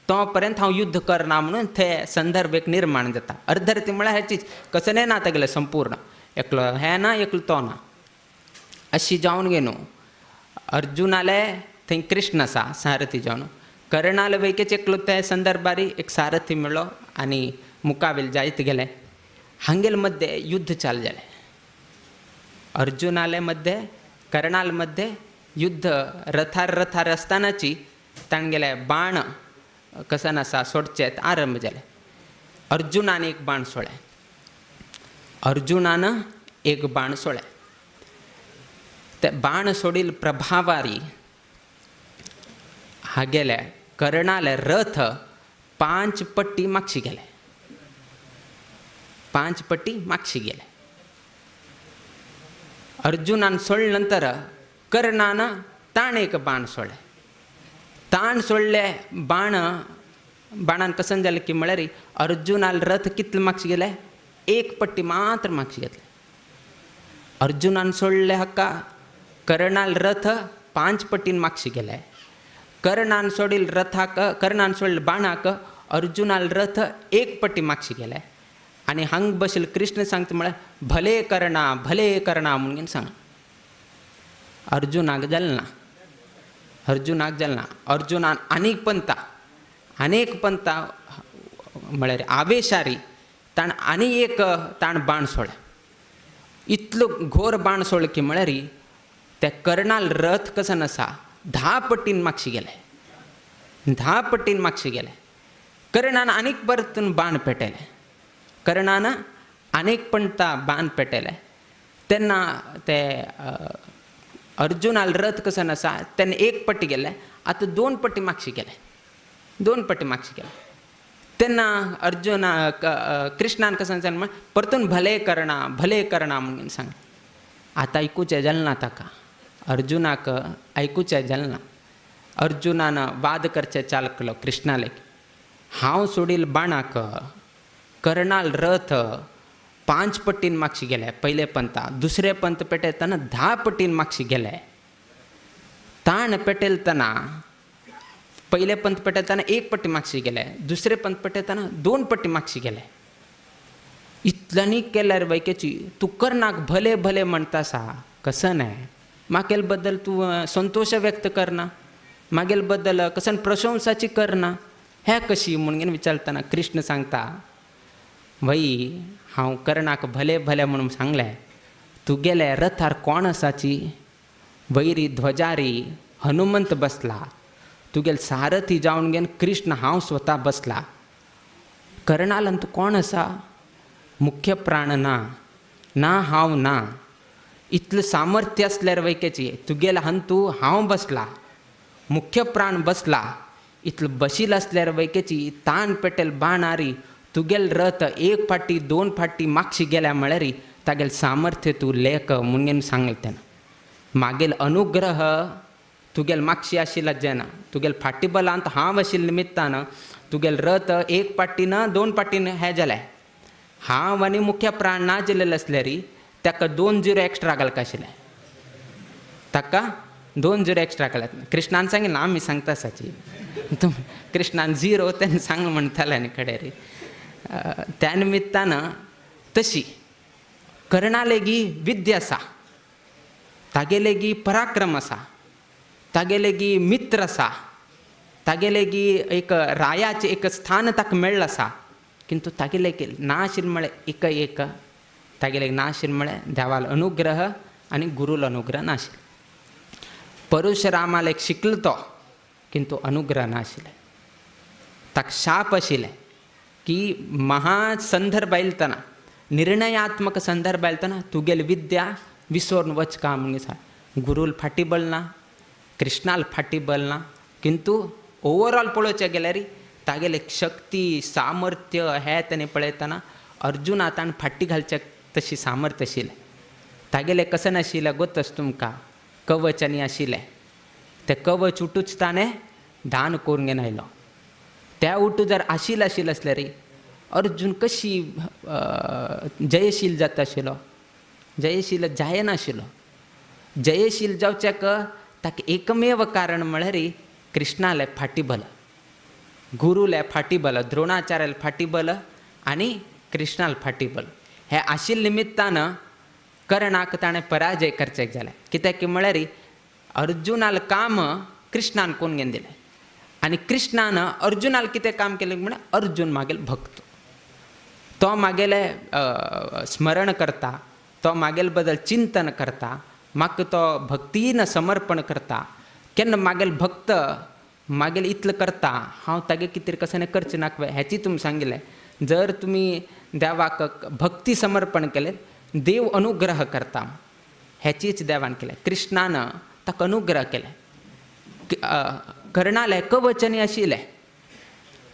तो पर्यंत हांव युद्ध करना म्हणून ते संदर्भ एक निर्माण जाता. अर्धरथी म्हळ्यार हेचीच कसलें ना तागेलें संपूर्ण एकलो हें ना एकलो तो ना अशी जावन घेवन अर्जुनाले थंय कृष्ण आसा सारथी जावन कर्णाले वैकेच एकलो ते संदर्भार एक सारथी मेळ्ळो आनी मुखावेल जायत गेले. हांगेल मध्य युद्ध चालू जालें. अर्जुनाले मध्य कर्णाल मध्य युद्ध रथार रथार आसतनाची तांगेले बाण कसन आसा सोडचे आरंभ जाले. अर्जुनान एक बाण सोडलें, अर्जुनान एक बाण सोडलें. ते बाण सोडील प्रभावारी हागेले कर्णाले रथ 5 पट्टी मागशी गेले, 5 पट्टी मागशी गेले. अर्जुनान सोडले नंतर कर्णान ताण एक बाण सोडलें. ताण सोडले बाण बाणान कसन जालें की म्हळ्यार अर्जुनाल रथ कितले मागशी गेले 1 पट्टी मात्र मागशी घेतले. अर्जुनान सोडले हाका कर्णाल रथ 5 पट्टीन मागशी गेले. कर्णान सोडील रथाक कर्णान सोडले बाणाक अर्जुनाल रथ 1 पट्टी मागशी गेले. आनी हांग बशिल्ले कृष्ण सांगता म्हळ्यार भले कर्णा भले कर्णा म्हणून सांग. अर्जुनाक जालें ना, अर्जुनाक जालें ना. अर्जुनान आनीक पंता अनेक पंता म्हळ्यार आवेशारी ताण आनी एक ताण बाण सोडलें. इतलो घोर बाण सोडलें की म्हळ्यार त्या कर्णाल रथ कसन आसा 10 पट्टीन मागशी गेले, 10 पट्टीन मागशी गेले. कर्णान आनीक परतून बाण पेटयलें, कर्णान आनीक पंता बाण पेटयलें. तेन्ना ते अर्जुनाल रथ कसन आसा तेन्ना 1 पट्टी गेले, आतां 2 पट्टी मागशी गेले, 2 पट्टी मागशी गेले. तेन्ना अर्जुना कृष्णान कसं सांगलें म्हण परतून भले कर्णा भले कर्णा म्हणून सांग. आतां आयकुचें जालें ना ताका, अर्जुनाक आयकुचें जालें ना. अर्जुनान वाद करचें चालू केलो कृष्णाले, हांव सोडील बाणाक कर्णाल रथ 5 पट्टीन मागशी गेले पयले पंता, दुसरे पंत पेटयतना 10 पट्टीन मागशी गेले. ताण पेटयतना पयले पंत पेटयतना 1 पट्टी मागशी गेले, दुसरे पंत पेटयतना 2 पट्टी मागशी गेले. इतल्यांनी केल्यार वैकेची तूं कर्णाक भले भले म्हणटा आसा कसं न्हय मागेल बद्दल तूं संतोश व्यक्त करना, मागेल बद्दल कसन प्रशंसाची करना, हें कशी म्हणून विचारतना कृष्ण सांगता वय हांव कर्णाक भले भले म्हणून सांगलें, तुगेले रथार कोण आसाची वैरी ध्वजारी हनुमंत बसला, तुगेले सारथी जावन घेवन कृष्ण हांव स्वता बसला. कर्णालन तूं कोण आसा मुख्य प्राण ना, ना हांव ना, इतलें सामर्थ्य आसल्यार वैकेची तुगेले हंतू हांव बसला, मुख्य प्राण बसला, इतलो बशील आसल्यार वैकेची ताण पेटेल बाणारी तुगेल रथ एक फाटी दोन फाटी मागशी गेल्या म्हळ्यार तागेलें सामर्थ्य तूं लेख म्हणून सांगलें तेन्ना. मागेल अनुग्रह तुगेल मागशी आशिल्ला जेन्ना तुगेल फाटी बलांत हांव आशिल्ल्या निमित्तान तुगेल रथ एक पाटी ना दोन पाटीन हें जालें. हांव आनी मुख्य प्राण ना जालेले आसल्यार ताका 2 झिरो एक्स्ट्रा घालका आशिल्लें, ताका 2 झिरो एक्स्ट्रा घालत. कृष्णान सांगिल्लें आमी सांगता आसाची तुम कृष्णान झिरो तेन्ना सांगलें म्हणटाले आनी कडेर. त्या निमित्तान तशी कर्णा लेगी विद्या आसा, तागे लेगी पराक्रम आसा, तागे लेगी मित्र आसा, तागे लेगी एक रायाचें एक स्थान ताका मेळ्ळें आसा, किंतु तागे लेगी ना आशिल्लें म्हळ्यार एक एक तागे लेगी ना आशिल्लें म्हळ्यार देवालो अनुग्रह आनी गुरूलो अनुग्रह नाशिल्लो. परशुरामाले शिकलो तो किंतु अनुग्रह नाशिल्लें. ताका शाप आशिल्लें की महासंदर्भ आयलतना निर्णयात्मक संदर्भ आयलतना तुगेली विद्या विसरून वच का म्हणून सांग. गुरूल फाटी बलना, कृष्णाल फाटी बलना, किंतु ओवरऑल पळोवचें गेल्यार तागेले शक्ती सामर्थ्य हें तेणें पळयतना अर्जुना ताणें फाटी घालचें तशी सामर्थ्य आशिल्लें. तागेलें कशें नाशिल्लें गोतच तुमकां कवच आनी आशिल्लें, तें कवच उठूच ताणें दान करून घेवन आयलो. त्या उठू जर आशिल्लें आशिल्लें आसल्यार अर्जुन कशी जयशील जाता आशिल्लो, जयशील जायनाशिल्लो. जयशील जावच्याक ताका एकमेव कारण म्हळ्यार कृष्णाले फाटी बल, गुरूले फाटी बल, द्रोणाचार्याले फाटी बल आनी कृष्णाले फाटी बल. हे आशिल्ले निमित्तान कर्णाक ताणें पराजय करचें जालें. कित्याक म्हळ्यार अर्जुनाले काम कृष्णान कोण घेवन दिलें आनी कृष्णान अर्जुनाले कितें काम केलें म्हळ्यार अर्जुन मागेल भक्त, तो मागेलें स्मरण करता, तो मागेल बद्दल चिंतन करता, म्हाका तो भक्तीन समर्पण करता. केन्ना मागेल भक्त मागेल इतलें करता हांव तागे कितें कशें करचें नाका हेची तुमी सांगिल्लें. जर तुमी देवाक भक्ती समर्पण केलें देव अनुग्रह करता हेचीच देवान केलें. कृष्णान ताका अनुग्रह केलें. कर्णाले कवचनी आशिल्लें,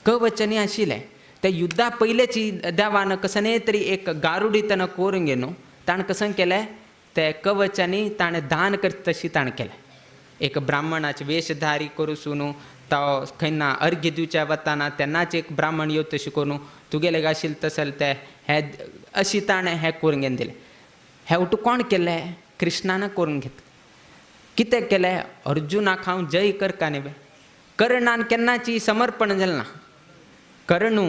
कवचनी आशिल्लें. त्या युद्धा पयलेची देवान कसने तरी एक गारुडी ताणें करून घेवन ताणें कसं केलें ते कवचांनी ताणें दान करता तशी ताणें केलें. एक ब्राह्मणाचे वेशधारी करूसून तो खंय ना अर्घ्य दिवच्या वताना तेन्नाच एक ब्राह्मण येवं तशें करून तुगेले आशिल्लें तशें ते हे अशी ताणें हें करून घेवन दिलें. हें उठू कोण केलें? कृष्णान करून घेतलें. कितें केलें? अर्जुनाक हांव जय करका न्ही बे. कर्णान केन्नाची समर्पण जालें ना. कर्णू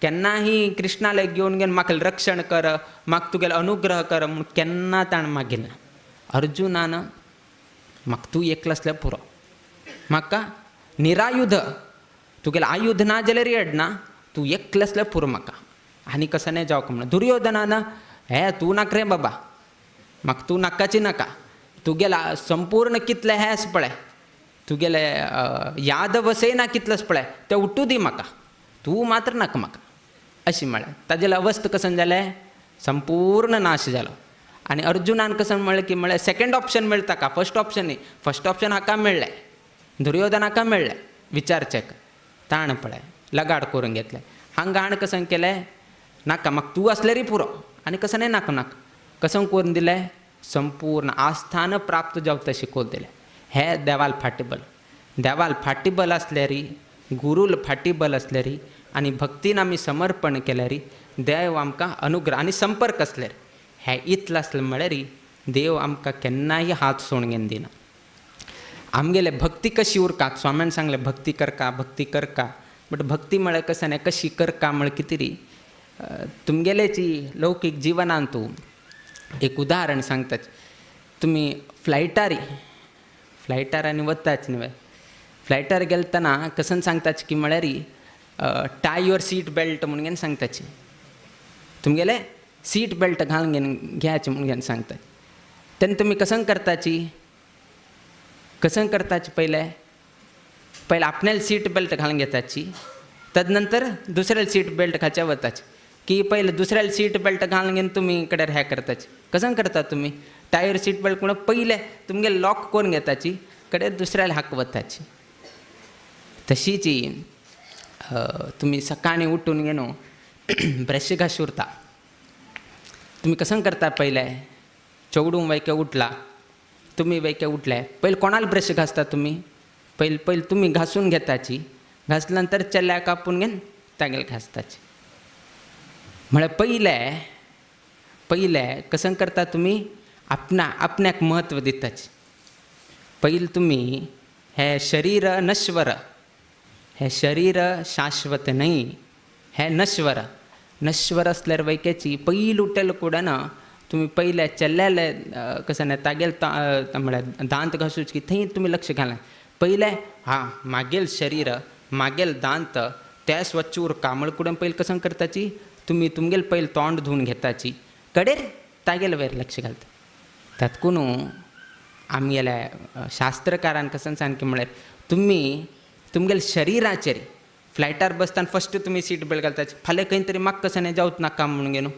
केन्नाही कृष्णाले घेवन घेवन म्हाका रक्षण कर, म्हाका तुगेलो अनुग्रह कर म्हूण केन्ना ताणें मागिल्लें ना. अर्जुनान म्हाका तूं एकलो आसल्यार पुरो, म्हाका निरायुध तुगेलें आयुध ना जाल्यार येडना, तूं एकलो आसल्यार पुरो म्हाका आनी कसो न्ही जावंक म्हणून. दुर्योधनान हे तूं नाका रे बाबा, म्हाका तूं नाकाची नाका, तुगेला संपूर्ण कितलें हें आसा पळय, तुगेलें यादव सेना कितलें आसा पळय तें उठू दी म्हाका, तूं मात्र नाका म्हाका अशें म्हळें. ताजें अवस्था कशें जालें? संपूर्ण नाश जालो. आनी अर्जुनान कशें म्हणलें की म्हळ्यार सेकेंड ऑप्शन मेळटा ताका, फर्स्ट ऑप्शन न्ही. फर्स्ट ऑप्शन हाका मेळ्ळें, दुर्योधनाका मेळ्ळें विचारचें, ताण पळय लगाड करून घेतलें. हांगा हाण कशें केलें? नाका म्हाका तूं आसल्यारय पुरो आनी कशें न्ही नाका नाका कसं करून दिलें? संपूर्ण आस्थान प्राप्त जावं तशें करून दिलें. हें देवाल फाटीबल, देवाल फाटीबल आसल्यार, गुरूल फाटीबल आसल्यार आनी भक्तीन आमी समर्पण केल्यार देव आमकां अनुग्रह आनी संपर्क आसल्यार हें इतलें आसलें म्हळ्यार देव आमकां केन्नाय हात सोडून घेवन दिना. आमगेले भक्ती कशी उरका? स्वाम्यान सांगलें भक्ती करका, भक्ती करका. बट भक्ती म्हळ्यार कशें न्ही, कशी करका म्हळ्यार कितें री तुमगेलेची लौकीक जिवनांत तूं एक उदाहरण सांगता. तुमी फ्लायटार, फ्लायटार आनी वताच न्ही, फ्लायटार गेलतना कसन सांगताच की म्हळ्यार टाय your seat belt म्हणून घेवन सांगताची, तुमगेले सीट बेल्ट घालून घेवन घेयाचे म्हणून घेवन सांगता. तेन्ना तुमी कसं करताची? कसं करताची? पयलें पयलें आपल्याला सीट बेल्ट घालून घेताची, तदनंतर दुसऱ्याला सीट बेल्ट घालच्या वताची की पयलें दुसऱ्याला सीट बेल्ट घालून घेवन तुमी कडेन हें करताची. कसं करता तुमी? टायर सीट बेल्ट म्हणून पयलें तुमगेले लॉक करून घेताची, कडेन दुसऱ्याला हाक वताची. तशीच तुमी सकाळीं उठून घेवन ब्रश घास उरता. तुमी कसं करता पयलें चेडूं वयके उठला, तुमी वयके उठले, पयलीं कोणाल ब्रश घासता तुमी? पयलीं पयलीं तुमी घासून घेताची, घासल्या नंतर चेल्याक आपोवन घेवन तागेले घासताची. म्हळ्यार पयलें पयलें कसं करता तुमी? आपणा आपण्याक म्हत्व दिताची. पयलीं तुमी हें शरीर नश्वर, हें शरीर शाश्वत न्हय, हें नश्वर. नश्वर आसल्यार वयक्याची पयलीं उठले कुडना तुमी पयले चेल्ल्याले कसं न्हय तागेले म्हळ्यार दांत घासूची थंय तुमी लक्ष घाला. पयलें हां मागेल शरीर मागेल दांत ते स्वच्छ उरका म्हळ्यार कुडन पयलीं कसं करताची तुमी तुमगेले पयलीं तोंड धुवन घेताची, कडेर तागेले वयर लक्ष घालता. तातूंत आमगेल्या शास्त्रकारान कसं सारकें म्हळ्यार तुमी तुमगेले शरिराचेर फ्लायटार बसतना फस्ट तुमी सीट बेल्ट घालताची, फाल्यां खंय तरी म्हाका कसं न्हय जावच नाका म्हणून घेवन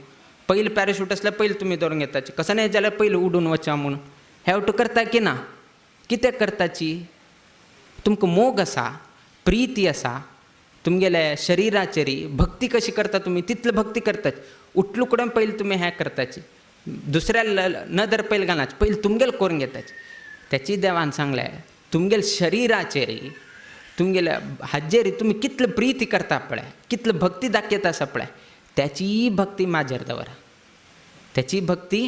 पयलीं पॅराशूट आसल्यार पयलीं तुमी धरून घेताची, कसं न्हय जाल्यार पयलीं उडून वचा म्हणून. हें वटू करता की ना? कितें करताची? तुमकां मोग आसा, प्रिती आसा, तुमगेले शरिराचेर भक्ती कशी करता तुमी तितली भक्ती करताची. उठलो कडेन पयलीं तुमी हें करताची, दुसऱ्या नदर पयलीं घालनाची, पयलीं तुमगेले करून घेताची. तेची देवान सांगलें तुमगेले शरिराचेर तुमगेल्या हाजेर तुमी कितले प्रिती करता पळय, कितले भक्ती दाखयता आसा पळय, त्याची भक्ती म्हाजेर दवरा, त्याची भक्ती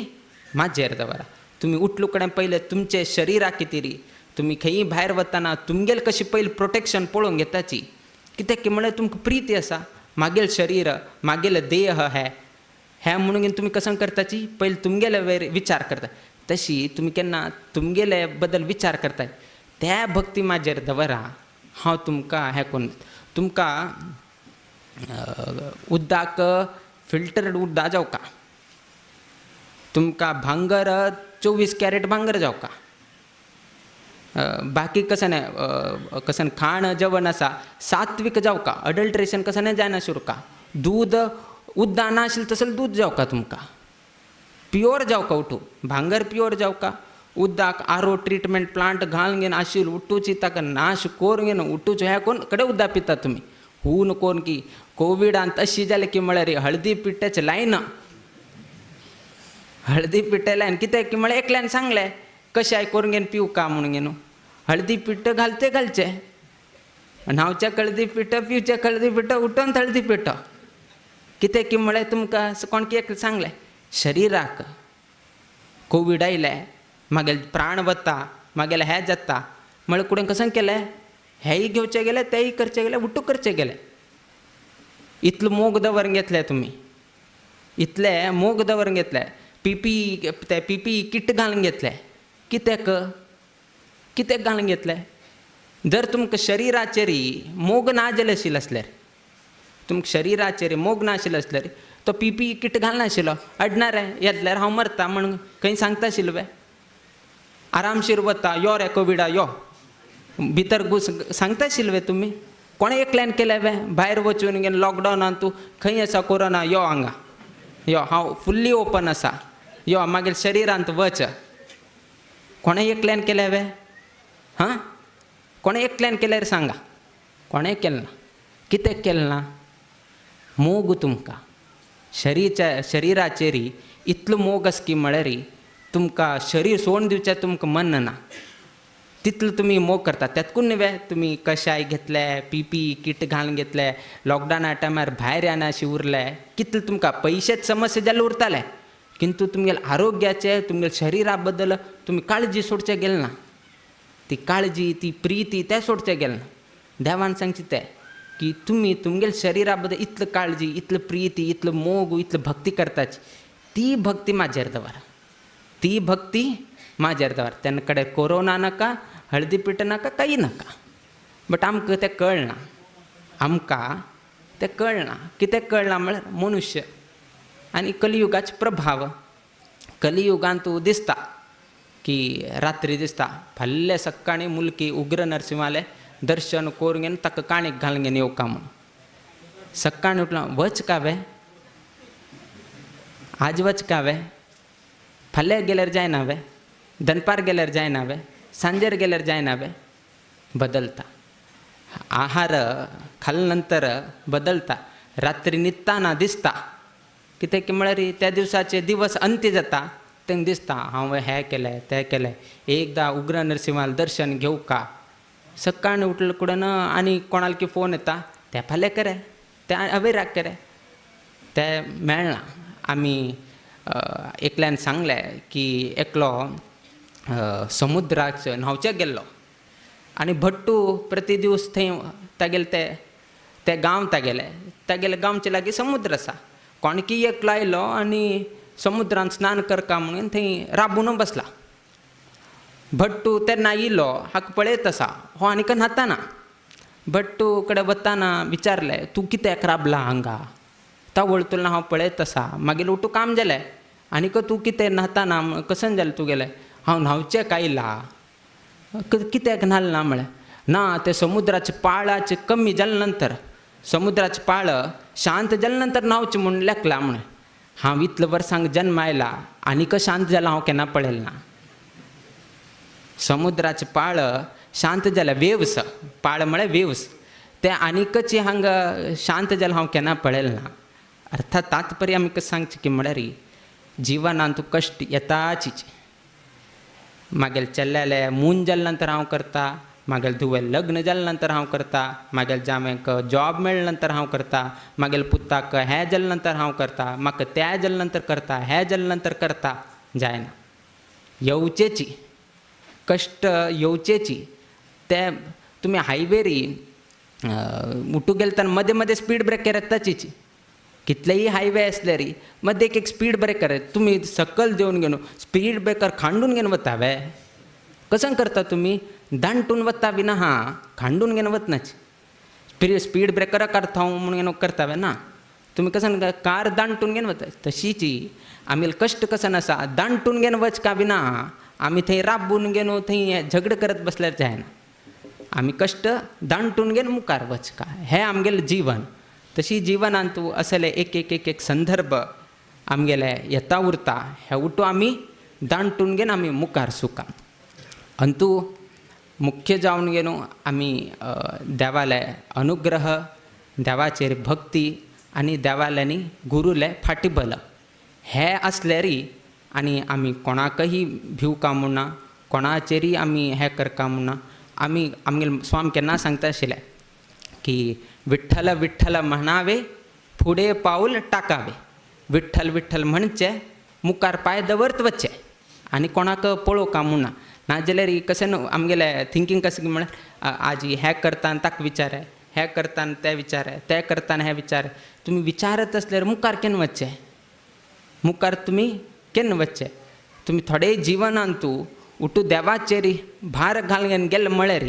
म्हाजेर दवरा. तुमी उठलो कडेन पयलें तुमचे शरिरा खातीर तुमी खंयी भायर वतना तुमगेलें कशें पयलीं प्रोटेक्शन पळोवन घेताची. कित्याक की म्हळ्यार तुमकां प्रिती आसा, मागेल शरीर मागेलें देह हें हें म्हणून तुमी कसं करताची पयलीं तुमगेले वयर विचार करता. तशी तुमी केन्ना तुमगेले बद्दल विचार करताय त्या भक्ती म्हाजेर दवरा. हांव तुमकां हें करून तुमकां उदक फिल्टर्ड उदक जावका, तुमकां भांगर 24 कॅरेट भांगर जावका, बाकी कसं न्हय कसं खाण जेवण आसा सात्वीक जावका, अडल्ट्रेशन कसं न्हय जायना उरका, दूद उदक नाशिल्लें तसलें दूद जावका, तुमकां प्युअर जावका, उठू भांगर प्युअर जावका, उदक आरो ट्रिटमेंट प्लांट घालून घेवन आशिल्लें उठूची ताका नाश करून घेवन उठूच हें करून कडे उदक पिता तुमी. हून कोण की कोविडान तशी जालें की म्हळ्यार हळदी पिठ्याचें लायन, हळदी पिठ्या लायन कित्याक की म्हळ्यार एकल्यान सांगलें कशें करून घेवन पिवका म्हणून घेवन हळदी पिठ्ठ घालते घालचें, न्हांवच्या हळदी पिठो पिवच्या हळदी पिठो उठोन हळदी पिठो. कित्याक की म्हळ्यार तुमकां कोण की एक सांगलें शरिराक कोवीड आयलें मागीर प्राण वता मागीर हें जाता म्हळ्यार कुडेन कसं केलें हेंय घेवचें गेलें तेंय करचें गेलें उठू करचें गेलें. इतलो मोग दवरून घेतले तुमी, इतले मोग दवरून घेतले, पीपी ते पीपी किट घालून घेतले. कित्याक कित्याक घालून घेतले? जर तुमकां शरिराचेर मोग ना जालें आशिल्लें आसल्यार, तुमकां शरिराचेर मोग ना आशिल्लो आसल्यार तो पीपी किट घालनाशिल्लो, अडणार येतल्यार हांव मरता म्हणून खंय सांगता आशिल्लो वे? आरामशीर वता यो रे कोविडा यो भितर घुस सांगता आशिल्ले वे तुमी? कोणें एकल्यान केलें वे? भायर वचून घेवन लॉकडावनान तूं खंय आसा कोरोना यो हांगा यो हांव फुल्ली ओपन आसा यो मागीर शरिरांत वच. कोणें एकल्यान केलें वे? हां, कोणें एकल्यान केल्यार सांगा, कोणें केलें ना. कित्याक केलें ना? मोग तुमकां शरीरच्या शरिराचेर इतलो मोग आसा की म्हळ्यार तुमकां शरीर सोडून दिवचें तुमकां मन ना, तितलो तुमी मोग करता. तेतकून न्हय तुमी कशाय घेतले, पीपी किट घालून घेतले, लॉकडावना टायमार भायर येनाशी उरले, कितले तुमकां पयशेच समस्या जाल्यार उरताले, किंतु तुमगेले आरोग्याचे तुमगेले शरिरा बद्दल तुमी काळजी सोडचें गेले ना. ती काळजी ती प्रिती तें सोडचें गेलें ना. देवान सांगचें तें की तुमी तुमगेले शरिरा बद्दल इतली काळजी इतली प्रिती इतलो मोग इतली भक्ती करताची ती भक्ती म्हाजेर दवर, ती भक्ती म्हाजेर दवर. तेन्ना कडेन कोरोना नाका, हळदी पीठ नाका, काही नाका. बट आमकां तें कळना, आमकां तें कळना. कितें कळना म्हळ्यार मनुष्य आनी कलियुगाचो प्रभाव. कलियुगांत दिसता की रात्री दिसता फाल्यां सकाळीं मुलकी उग्र नरसिंहालें दर्शन करून घेवन ताका काणीक घालून घेवन येवका म्हणून. सकाळीं उठलो वच का वे, आज वच का वे, फाल्यां गेल्यार जायना वे, दनपार गेल्यार जायना वे, सांजेर गेल्यार जायना वे. बदलता आहार खाल्ले नंतर बदलता. रात्री न्हिदताना दिसता कितें की म्हळ्यार त्या दिवसाचे दिवस अंत्य जाता तेंकां दिसता हांवें हें केलें तें केलें, एकदां उग्र नरसिंहाल दर्शन घेवका. सकाळीं उठले कुडन आनी कोणाल की फोन येता, ते फाल्यां करे, ते अवेराक करे, ते मेळना. आमी एकल्यान सांगलें की एकलो समुद्राक न्हांवच्याक गेल्लो आनी भट्टू प्रति दिवस थंय तागेले ते ते गांव तागेले तागेले गांवचे लागीं समुद्र आसा. कोणकी एकलो आयलो आनी समुद्रांत स्नान करका म्हणून थंय राबून बसला. भट्टू तेन्ना येयलो, हाका पळयत आसा हो आनीक न्हाताना. भट्टू कडेन वताना विचारलें, तूं कित्याक राबला हांगा, तावळ तुला हांव पळयत आसा, मागीर उठू काम जालें आनीक तूं कितें न्हाताना कसन जालें तुगेलें, हांव न्हांवचें आयला, कित्याक न्हाल ना म्हळें, ना ते समुद्राचे पाळाचे कमी जाले नंतर, समुद्राचे पाळ शांत जाले नंतर न्हांवचें म्हूण लेखलां म्हळें. हांव इतले वर्सांक जन्म आयला आनीक शांत जाला हांव केन्ना पळयलें ना. समुद्राचे पाळ शांत जाल्या, वेव्स, पाळ म्हळ्यार वेव्स, ते आनीकच हांगा शांत जालें हांव केन्ना पळयलें ना. अर्थात तात्पर्य आमी कशें सांगचें की म्हळ्यार जिवनांत कश्ट येताचीच. मागीर चेल्ल्याले मून जाले नंतर हांव करता, मागीर धुवे लग्न जाले नंतर हांव करता, मागीर जामेक जॉब मेळ्ळे नंतर हांव करता, मागीर पुताक हें जाले नंतर हांव करता, म्हाका तें जाले नंतर करता, हें जाले नंतर करता, जायना. येवचेची कश्ट येवचेची. ते तुमी हायवेरी उठू गेले तेन्ना मदें मदें स्पीड ब्रेकर येताचीच. कितलेय हायवे आसल्यारी मदें एक एक स्पीड ब्रेकर, तुमी सकल देवन घेवन स्पीड ब्रेकर खांडून घेवन वता वे, कशें करता तुमी, दांटून वता बी ना, हा खांडून घेवन वतनाच स्पीड ब्रेकरा करता हांव म्हणून घेवन करता वे ना, तुमी कशें कार दांटून घेवन वता. तशीच आमी कश्ट कशें आसा, दांटून घेवन वच का बी ना, आमी थंय राबून घेवन थंय झगडे करत बसल्यार जायना. आमी कश्ट दांटून घेवन मुखार वचका, हें आमगेलें जीवन. तशी जिवनांत असले एक एक एक एक संदर्भ आमगेले येता उरता, हे उठू आमी दांटून घेवन आमी मुखार सुका. अंतू मुख्य जावन घेवन आमी देवाले अनुग्रह, देवाचेर भक्ती आनी देवाले गुरूले फाटीबल हे आसल्यारी आनी आमी कोणाकही भिवका म्हणना, कोणाचेरय आमी हें करका म्हणना. आमी आमगेले स्वामी केन्ना सांगता आशिल्ले की विठ्ठल विठ्ठल म्हणावे फुडें पावल टाकावे, विठ्ठल विठ्ठल म्हणचें मुखार पांय दवरत वचचें आनी कोणाक पळोवका म्हणना. नाजाल्यार कशें न्हू आमगेलें थिंकींग कशें म्हळ्यार आज हें करता आनी ताका विचार, हें करता आनी तें विचार, तें करता आनी हें विचार. तुमी विचारत आसल्यार मुखार केन्ना वचचें, मुखार तुमी केन्ना वचचें. तुमी थोडे जिवनांत उठू देवाचेर भार घालून गेले म्हळ्यार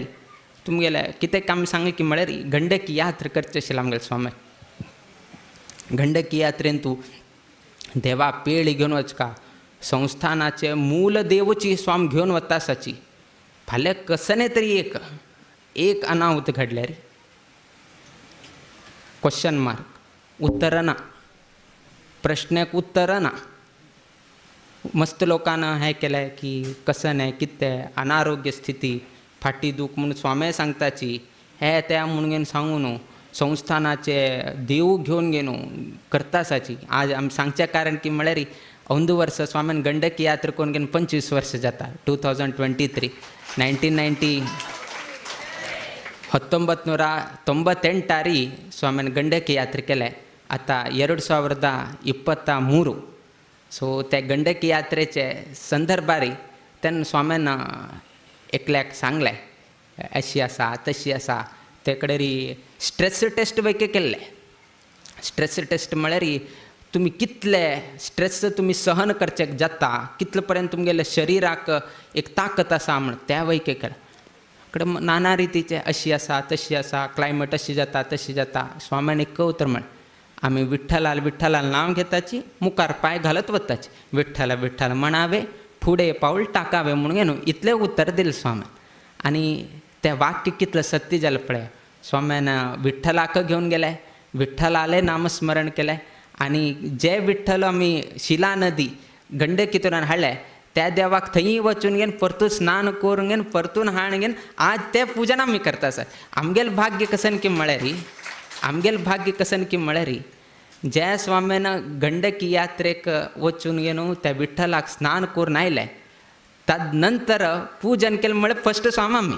तुमगेलें कितें काम सांगलें की म्हळ्यार गंडकी यात्रा करचें आशिल्लें आमगेले स्वामी. गंडकी यात्रेन तूं देवा पेळ घेवन वचका, संस्थानाचे मूल देवची स्वाम घेवन वता आसाची. फाल्यां कसने तरी एक एक अनाहूत घडल्यार क्वेश्चन मार्क, उत्तर ना, प्रश्नाक उत्तर ना. मस्त लोकांना हें केलें की कसं न्हय कितें अनारोग्य स्थिती, फाटी दूख म्हणून स्वामी सांगताची, हे त्या म्हणून घेवन सांगू न्हू संस्थानाचे देव घेवन घेवन करता आसाची. आज आमी सांगचें कारण की म्हळ्यार अंदू वर्स स्वामीन गंडकी यात्रा करून घेवन 25 वर्सां जाता, 2023, 1990 1998 स्वामीन गंडकी यात्रा केले. आतां 2023. सो त्या गंडकी यात्रेचे संदर्भार तेन्ना स्वामीन एकल्याक सांगलें अशी आसा तशी आसा. ते कडेन स्ट्रेस टेस्ट वैके केल्ले. स्ट्रेस टेस्ट म्हळ्यार तुमी कितले स्ट्रेस तुमी सहन करचें जाता, कितले पर्यंत तुमगेले शरिराक एक ताकत आसा म्हण त्या वैके केलें. कडेन नाना रितीचे अशी आसा तशी आसा, क्लायमेट अशी जाता तशी जाता. स्वामीन एक उतर म्हळें, आमी विठ्ठलाल विठ्ठलाल नांव घेताची, मुखार पांय घालत वताची, विठ्ठल विठ्ठल म्हणावे फुडें पावल टाकावे म्हणून न्हू इतलें उत्तर दिलें स्वामीन. आनी तें वाक्य कितलें सत्य जालें पळय. स्वाम्यान विठ्ठलाक घेवन गेले, विठ्ठलालें नामस्मरण केलें आनी जे विठ्ठल आमी शिला नदी गंडकीतून हाडले त्या देवाक थंय वचून घेवन परतून स्नान करून घेवन परतून हाडून घेवन आज तें पुजन आमी करता आसा. आमगेलें भाग्य कशें की म्हळ्यार आमगेलें भाग्य कसन की म्हळ्यार ज्या स्वाम्यान गंडकी यात्रेक वचून येवन त्या विठ्ठलाक स्नान करून आयले, तद नंतर पूजन केलें म्हळ्यार फस्ट स्वामी आमी.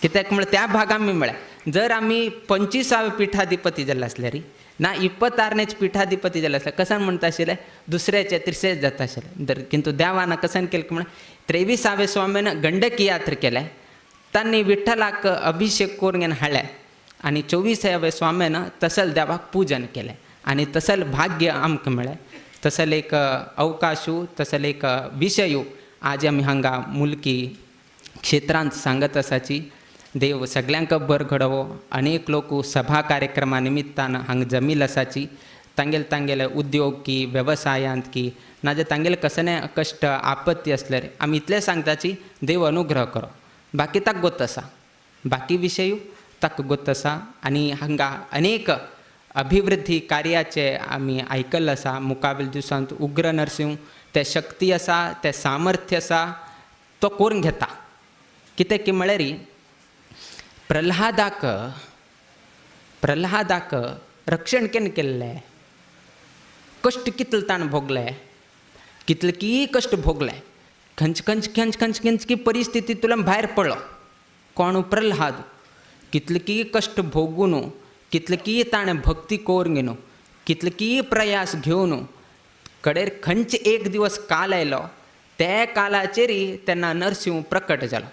कित्याक म्हळ्यार त्या भाग आमी म्हळ्यार जर आमी 25व्या पिठाधिपती जाल्ले आसल्यार ना 26नेच पिठाधिपती जाल्ले आसल्यार कसान म्हणटा आशिल्लें दुसऱ्याचे तिसरेच जाता आशिल्लें. तर किंतु देवान कसान केलें म्हळ्यार 23व्या स्वाम्यान गंडकी यात्रा केलें, तांणी विठ्ठलाक अभिषेक करून घेवन हाडलें आनी 24व्या स्वाम्यान तसल देवाक पूजन केलें आनी तसल भाग्य आमकां मेळ्ळें. तसल एक अवकाशू तसल एक विशयू आज आमी हांगा मुलकी क्षेत्रांत सांगत आसाची. देव सगल्यांक बर घडोवो. अनेक लोक सभा कार्यक्रमा निमित्तान हांगा जमील आसाची. तांगेले तांगेले उद्योग की वेवसायांत की नाजाल्यार तांगेले कसले कश्ट आपत्ती आसल्यार आमी इतलें सांगताची देव अनुग्रह करो. बाकी ताका गोत आसा, बाकी विशयूय ताका गोत आसा. आनी हांगा अनेक अभिवृद्धी कार्याचे आमी आयकल्लें आसा. मुखावेल्या दिवसांत उग्र नरसिंह ते शक्ती आसा, ते सामर्थ्य आसा, तो करून घेता. कितें की म्हळ्यार प्रल्हादाक प्रल्हादाक रक्षण केन्ना केल्लें, कश्ट कितले ताणें भोगले, कितले की कश्ट भोगले, खंयचे खंयचे खंयचे खंयचे खंयचे की परिस्थितींतल्यान भायर पडलो कोण प्रल्हाद. कितले की कश्ट भोगून, कितले की ताणें भक्ती करून घेवन, कितले की प्रयास घेवन कडेर खंयचे एक दिवस काल आयलो, त्या कालाचेरय तेन्ना नरसिंह प्रकट जालो.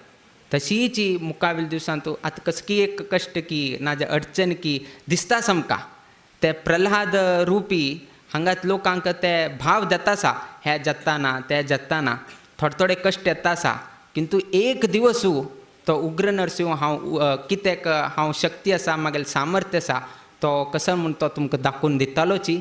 तशीच मुखावेल्या दिवसांत आतां कसली एक कश्ट की नाजाल्यार अडचण की दिसता सामकां ते प्रल्हाद रुपी हांगात लोकांक ते भाव जाता आसा, हे जाता ना ते जाता ना, थोडे थोडे कश्ट येता आसा, किंतु एक दिवसू तो उग्र नरसिंह हांव कित्याक हांव शक्ती आसा, म्हागेलें सामर्थ्य आसा, तो कसो म्हूण तो तुमकां दाखोवन दितालोची.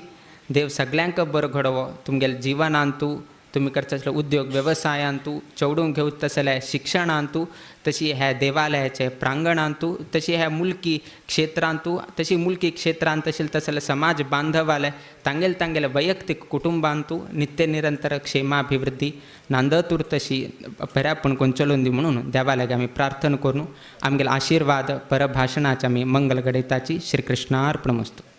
देव सगल्यांक बरो घडोवो. तुमगेल्या जिवनांतू तुमी करता आसले उद्योग वेवसायांतू, चेडूंक घेवता तसले शिक्षणांतू, तशी ह्या देवालयाचे प्रांगणांतू, तशी ह्या मुलकी क्षेत्रांतू, तशी मुलकी क्षेत्रांत तशें तसले समाज बांधवाले तांगेले तांगेले वैयक्तीक कुटुंबांतू नित्य निरंतर क्षेमाभिवृद्धी नांदतूर तशी बऱ्यापण कोण चलोवन दी म्हणून देवालागे आमी प्रार्थना करून आमगेले आशिर्वाद परभाशणाचे आमी मंगल घडयताची. श्रीकृष्णार्पणमस्तु.